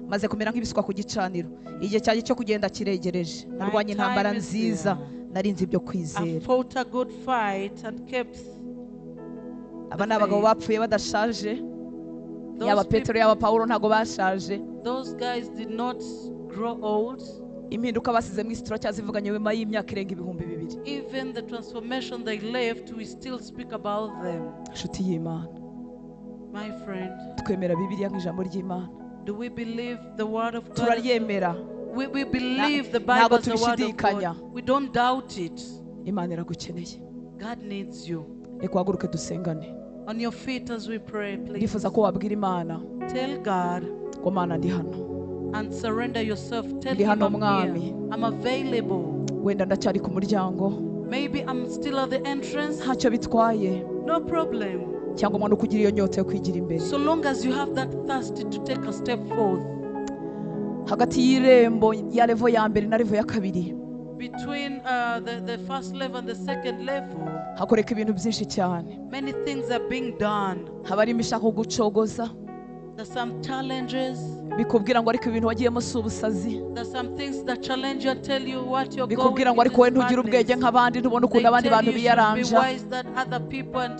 maze kumera nk'ibisukwa ku gicaniro, igihe cyanjye cyo kugenda kiregereje, narwanye intambara time is nziza, near. narinze ibyo I kwizera. fought a good fight and kept. Aba ni abagabo bapfuye badashaje, yaba Those, Petero yaba Paulo ntago bashaje. those guys did not grow old. Impinduka basize mu isi turacyazivuganye nyuma y'imyaka irenga 2000. Even the transformation they left, we still speak about them. Nshuti y'Imana, My friend, twemera Bibiliya nk'ijambo ry'Imana, do we believe the word of God? turaryemera. We believe the Ntabwo Bible as the word of tubishidikanya. God. We don't doubt it. Imana iragukeneye. God needs you. Reka uhaguruke dusengane. On your feet as we pray, please. Ndifuza ko wabwira Imana Tell God ngo Mana ndi hano, and surrender yourself. Tell Ndi him hano I'm mwami. here. I'm available. Wenda ndacyari ku muryango, Maybe I'm still at the entrance. ntacyo bitwaye, No problem. cyangwa umuntu ukugira iyo nyota yo kwigira imbere. So long as you have that thirst to take a step forth. Hagati y'irembo ya levo ya mbere na levo ya kabiri Between the first level and the second level, hakoreka ibintu byinshi cyane. many things are being done. Haba harimo ishaka kugucogoza, There's some challenges. bikubwira ngo ariko ibintu wagiyemo si ubusazi, There's some things that challenge you and tell you what you're going bikubwira ngo it ariko wowe is ntugira ubwenge madness. nk'abandi, ntubona They ukuntu abandi tell bantu you you should be biyaranja, wise than other people and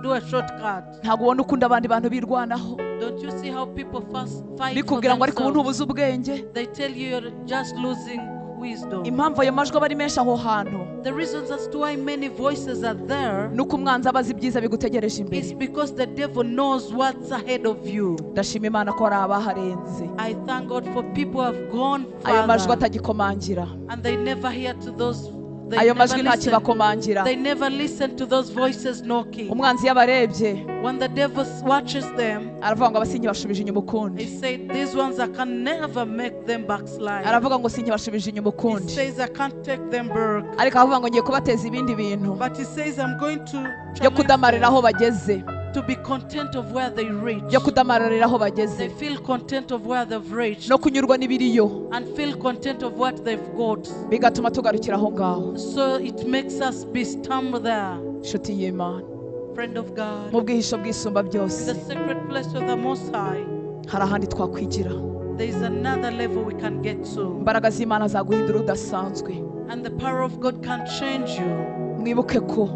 do a shortcut. ntabwo ubona ukuntu abandi bantu birwanaho, Don't you see how people first fight for bikubwira ngo ariko ubu themselves? ntubuze ubwenge. They tell you you're just losing wisdom. Impamvu ayo majwi aba ari menshi aho hantu The reasons as to why many voices are there nuko umwanzi aba azi ibyiza bigutegereje imbere. is because the devil knows what's ahead of you. Ndashima Imana ko hari abaharenze, I thank God for people who have gone ayo majwi further atagikomangira, and they never hear to those. They ayo never majwi listen. ntakibakomangira. They never listen to those voices knocking. Umwanzi iyo abarebye When the devil watches them, aravuga ngo abasinyi bashubije inyuma ukundi, he said, "These ones I can never make them backslide." aravuga ngo sinki bashubije inyuma He ukundi, says, "I can't take them back." ariko aravuga ngo ngiye kubateza ibindi bintu But he says, "I'm going to byo challenge kudamarira them aho bageze, to be content of where they reach." byo kudamararira aho They bageze, feel content of where they've reached no kunyurwa n'ibiriyo, and feel content of what they've got. bigatuma tugarukira aho ngaho. So it makes us be stumble there. Nshuti y'Imana, Friend of God, mu bwihisho bw'isumba in byose the secret place of the Most High, hari ahandi twakwigira. there is another level we can get to. Imbaraga z'Imana zaguhindura udasanzwe. And the power of God can change you. Mwibuke ko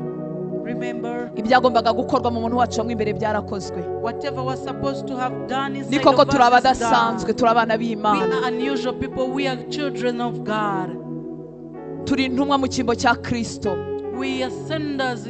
Remember, ibyagombaga gukorwa mu muntu wacu mo imbere byarakozwe. whatever was supposed to have done Ni inside koko of turi us is abadasanzwe, done. turi abana We b'Imana, are unusual people. We are children of God. turi intumwa mu cyimbo cya Kristo, We are senders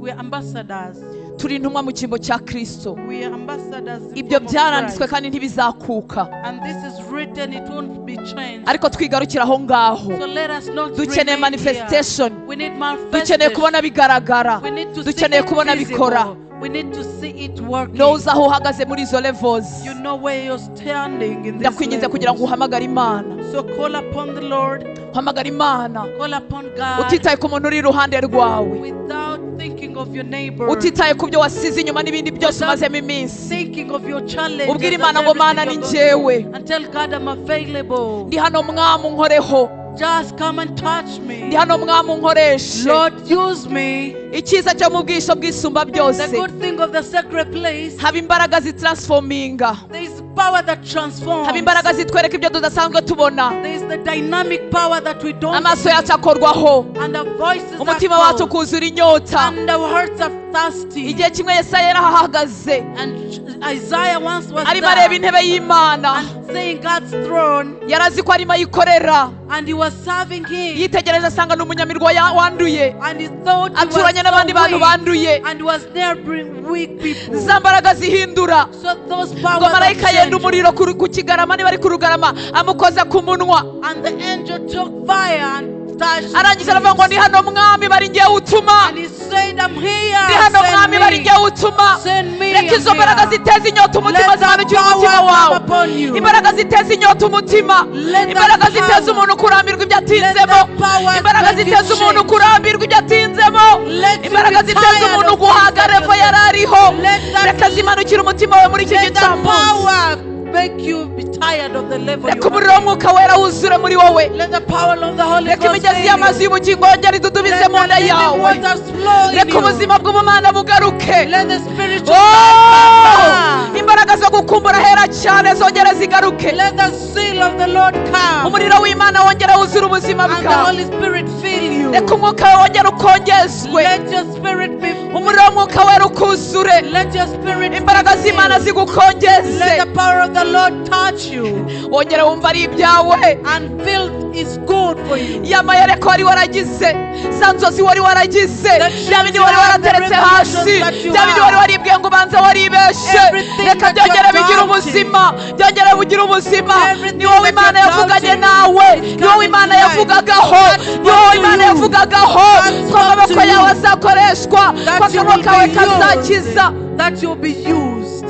we are ambassadors. turi intumwa mu cyimbo cya Kristo. We are ambassadors in Ibyo form of byaranditswe Christ. kandi ntibizakuka, And this is written, it won't be changed. ariko twigarukira aho ngaho. So let us not Dukeneye remain here. manifestation, We need dukeneye manifestation. kubona bigaragara, We need to see dukeneye it kubona bikora. visible. We need to see it working. Ntuzi aho uhagaze muri izo levels. You know where you're standing in this Ndakwinginze kugira ngo levels. uhamagare Imana, So call upon the Lord, uhamagare Imana, call upon God utitaye ku muntu uri iruhande rwawe, without thinking of your neighbor, utitaye ku byo wasize inyuma n'ibindi byose umazemo iminsi. thinking of your challenges Ubwire and Imana ngo Mana everything ni you're going njyewe, through. And tell God I'm available. ndi hano mwami unkoreho, Just come and touch me. ndi hano mwami unkoreshe. Lord, use me. Icyiza cyo mu bwihisho bw'isumba The byose, good thing of the sacred place, haba imbaraga zitransforminga, there is power that transforms. haba imbaraga zitwereka ibyo tudasanzwe tubona, There is the dynamic power that we don't amaso see. yacu akorwaho, And our voices are umutima wacu cold. ukuzura inyota. And our hearts are thirsty. Igihe kimwe Yesaya yarahahagaze, And Isaiah once was arimo areba there intebe y'Imana, and seeing God's throne, yarazi ko arimo ayikorera, and he was serving him, yitegereje asanga ni umunyamirwa wanduye, and he thought he was aturanye n'abandi so bantu weak, banduye. and was neighboring weak people. Za mbaraga zihindura, So those ngo powers marayika that yenda change, umuriro ku kigarama, niba ari ku rugarama, amukoza ku munwa, and the angel took fire and touched arangije aravuga ngo his ni hano mwami bari ngiye utuma. And And he said, I'm here. Ndi hano Send mwami bari me. jyewe utuma. Send me. Reka I'm izo mbaraga here. ziteza inyota umutima Let that zimanukire umutima power come wawe. upon you. Imbaraga ziteza inyota umutima. Let that Imbaraga ziteza power- umuntu kurambirwa ibyo Let atinzemo. that power Imbaraga make you ziteza umuntu change. kurambirwa ibyo atinzemo. Let you Imbaraga be ziteza tired umuntu of guhaga things that revo you yari ariho. Let that- Reka zimanukire umutima wawe muri iki Let that gicamunsi. power make you be tired of the level Reka you umuriro are. w'umwuka wera wuzure muri wowe. Let the power of the Holy Reka Ghost imigezi fill y'amazi you. y'ubugingo yongere idudubize Let mu the nda living yawe. waters flow in Reka you. ubuzima bw'ubumana bugaruke. Let the spiritual Oh! life come. Imbaraga zo gukumbura hera cyane zongere zigaruke. Let the zeal of the Lord come. Umuriro w'Imana wongere wuzure ubuzima And the bwawe. Holy Spirit fill you. Reka umwuka wawe wongere ukongezwe. Let your spirit be Umuriro w'umwuka wera ukuzure. Let your spirit Imbaraga be z'Imana filled. zigukongeze. Let the power of the Lord touch you Wongere wumva ari ibyawe. and feel it's good for you. Ya mayereko wari waragize, za nzozi wari waragize, The bya bindi wari dreams you have, the warateretse hasi, revelations that you bya bindi wari have. waribwiye ngo ubanza waribeshe. Everything Reka that byongere you're bigire doubting. ubuzima, byongere bugire ubuzima. Everything Ni wowe that Imana you're yavuganye doubting nawe, is ni wowe coming Imana to life. yavugagaho, God ni wowe spoke to Imana you. yavugagaho God ko spoke amaboko to yawe you. azakoreshwa, ko That you akaboko will kawe be kazakiza. used. That you'll be used.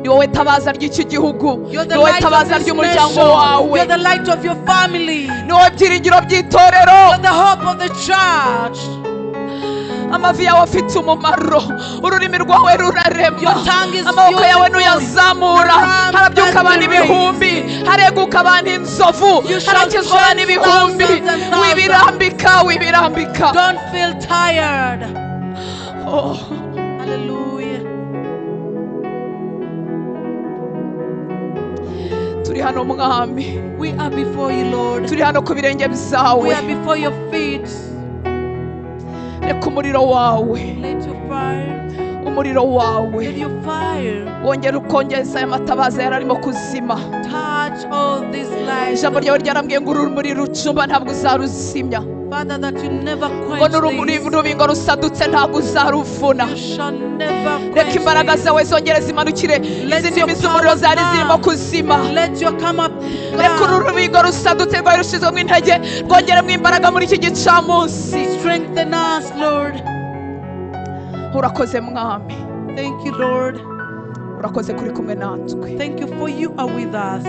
Ni wowe tabaza ry'iki gihugu, You're ni the wowe light of tabaza this ry'umuryango nation. wawe, You're the light of your family. ni wowe byiringiro by'itorero. You're the hope of the church. Amavi yawe afite umumaro, ururimi rwawe rurarema, Your tongue is amaboko yawe beautiful. nuyazamura Your arms harabyuka can abantu be raised. ibihumbi, hareguka abantu inzovu, You shall harakizwa abantu chase ibihumbi. thousands and thousands. Wibirambika, wibirambika. Don't feel tired. Oh. Hallelujah. Turi hano mwami, We are before you, Lord. turi hano ku birenge byawe. We are before your feet. Reka umuriro wawe, Let your fire, umuriro wawe let your fire wongere ukongeza aya matabaza yari arimo kuzima. touch all these lives. Ijambo ryawe ryarambwiye ngo urumuri rucumba ntabwo uzaruzimya, Father, that you never ngo quench n'urumuri this. rubingo rusadutse ntabwo uzaruvuna. You shall never Reka quench imbaraga this. zawe zongere zimanukire Let izi ndimi your z'umuriro power zari zirimo come. kuzima. Let your come up. Reka uru rubingo rusadutse rwari rushizwemo intege rwongeremo imbaraga muri iki gicamunsi. Strengthen us, Lord. Urakoze mwami, Thank you, Lord. urakoze kuri kumwe natwe. Thank you for you are with us.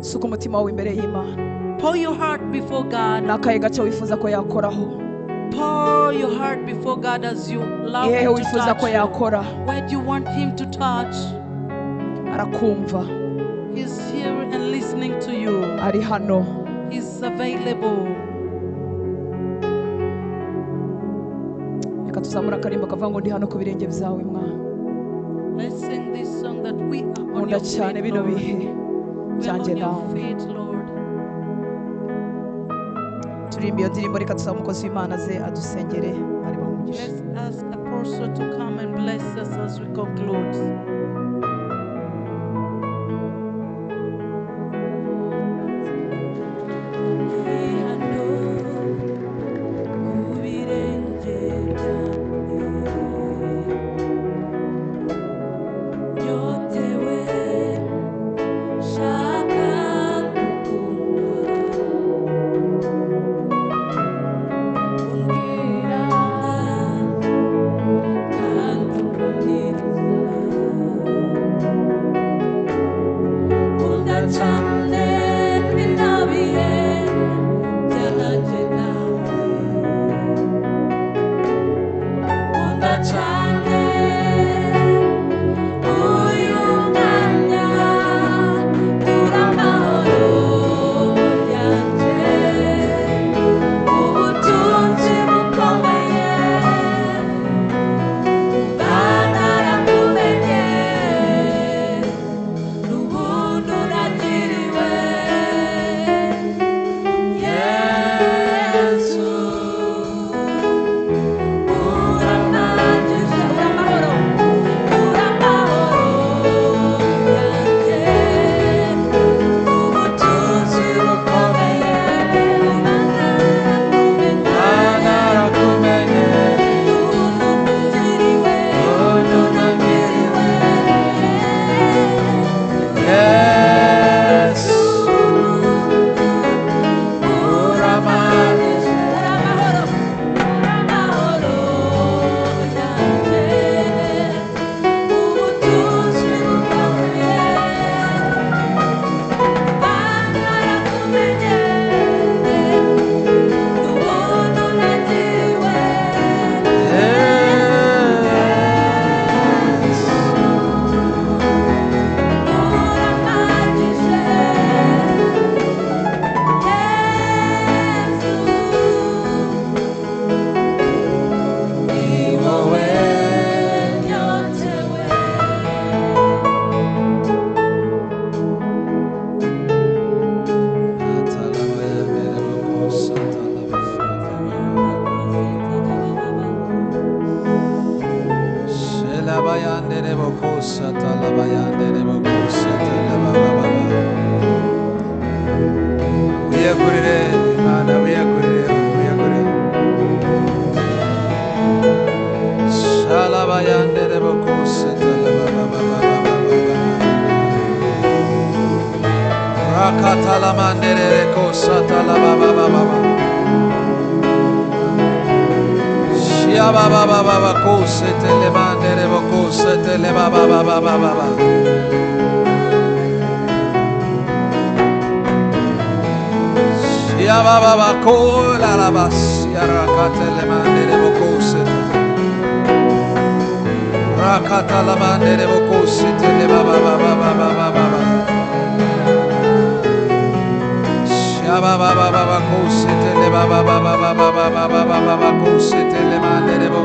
Suka umutima wawe imbere y'Imana. Pour your heart before God. Ni akahe gace wifuza ko yakoraho? Pour your heart before God as you allow Yehe Him to wifuza touch ko you. yakora? Where do you want Him to touch? Arakumva, He's here and listening to you. ari hano. He's available. Reka tuzamure akarimbo kavuga ngo ndi hano ku birenge byawe mwana. Let's sing this song that we are on Nkunda your cyane feet, bino Lord. bihe We are byanjye on your nawe. feet, Lord. Turirimba iyo ndirimbo, reka tusabe umukozi w'Imana aze adusengere ari umugisha. Let's ask Apostle to come and bless us as we conclude. Yesu, uramagije. Wiyegurire Imana, wiyegurire, wiyegurire. Shalabayandere bokosata la ba ba ba ba ba ba. Rakatala mandere kosata la ba ba ba ba ba. Shia ba ba ba ba ba kosete le mandere bokosete le ba ba ba ba ba ba ba. Shia ba ba ba kola la ba sia rakatele mandere bokosete. Rakatala mandere bokosete le ba ba ba ba ba ba ba ba. Ba ba ba ba ba kosete le ba ba ba ba ba ba ba ba ba ba ba ba kosete le mandere bo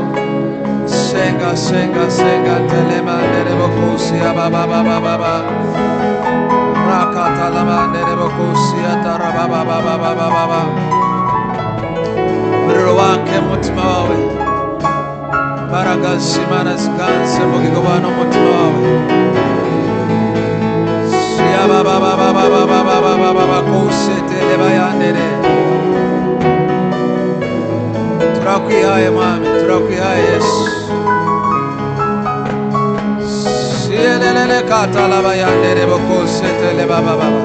senga senga senga tele mandere bo kosia ba ba ba ba ba ba rakata la mandere bo kosia tara ba ba ba ba ba ba ba ba umuriro wake mutima wawe imbaraga z'Imana ziganze mu gigobano umutima wawe sia ba ba ba ba ba ba ba ba ba ba ba kosete le bayandere. Turakwihaye Mwami, turakwihaye Yesu. Sielelele katala bayandere bokosete le ba ba ba ba.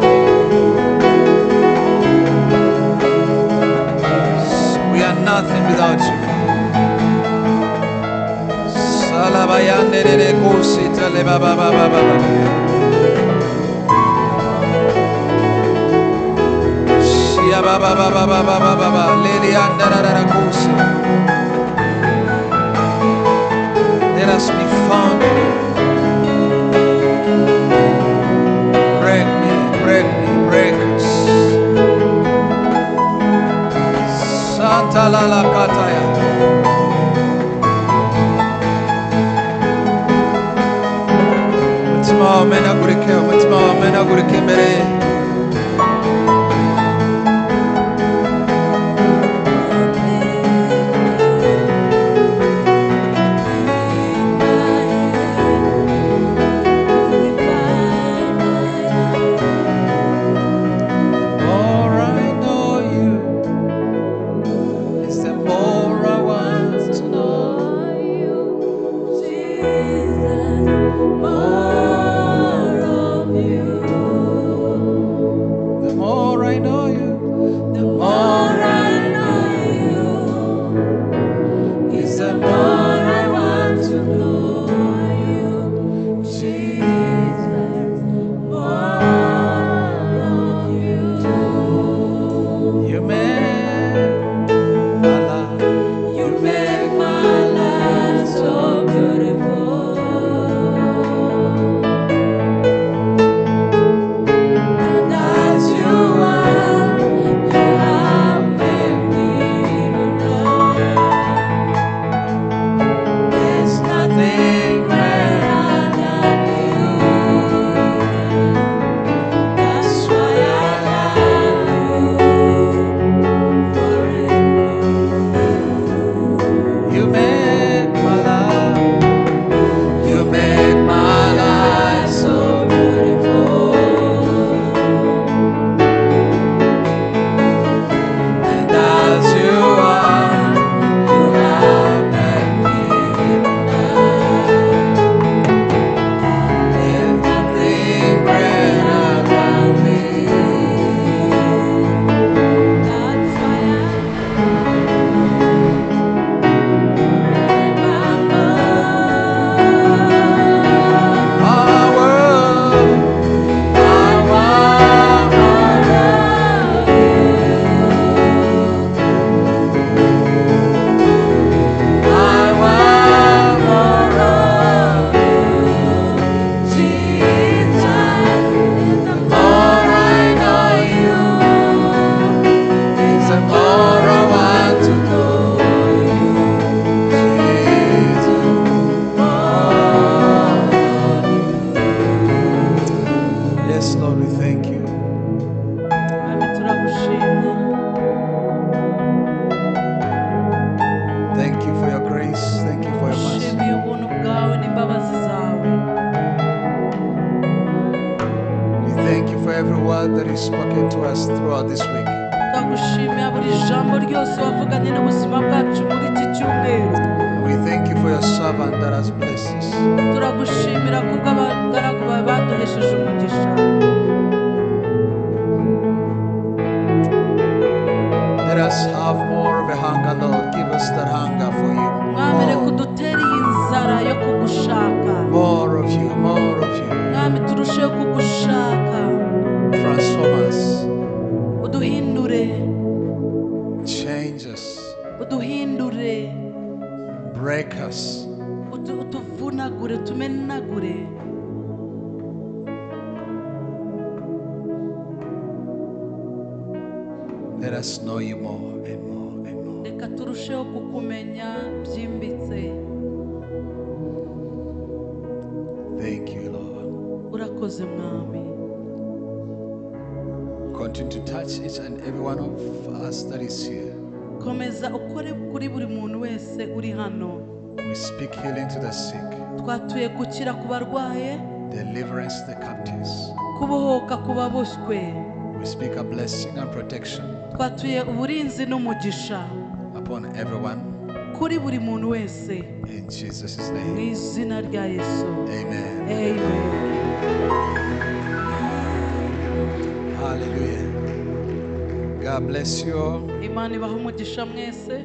We are nothing without you. Salabayandere kosete le ba ba ba ba ba ba. Ba ba ba ba ba ba ba ba lady andara kosi. Let us be found. Break me, break me, break us. Santa la la kataya. Mutima wamenagurike, umutima wamenagurike imbere. Thank you for your grace. Thank you for your mercy. every word that you've spoken to us throughout this week. Twagushimira buri jambo ryose wavuganye n'ubuzima bwacu muri iki cyumweru. We thank you for your servant that has blessed us. Turagushimira kubw'abagaragu bawe baduhesheje umugisha. Let us have more of a hunger, Lord. Give us that hunger for you. Mwami reka More, udutere iyi nzara yo kugushaka. more of you, more of you. Mwami turusheho kugushaka. Transform us, Uduhindure, change us, uduhindure, break us. Utuvunagure, tumenagure. Let us know you more and more and more. Reka turusheho kukumenya byimbitse. Thank you, Lord. Urakoze Mwami. Continue to touch each and every one of us that is here. Komeza ukore kuri buri muntu wese uri hano. We speak healing to the sick, Twatuye gukira ku barwaye, deliverance to the captives. kubohoka ku baboshywe. We speak a blessing and protection Twatuye uburinzi n'umugisha upon everyone kuri buri muntu wese in Jesus' mu name. izina rya Yesu. Amen. Amen. Hallelujah. God bless you all. Imana ibahe umugisha mwese.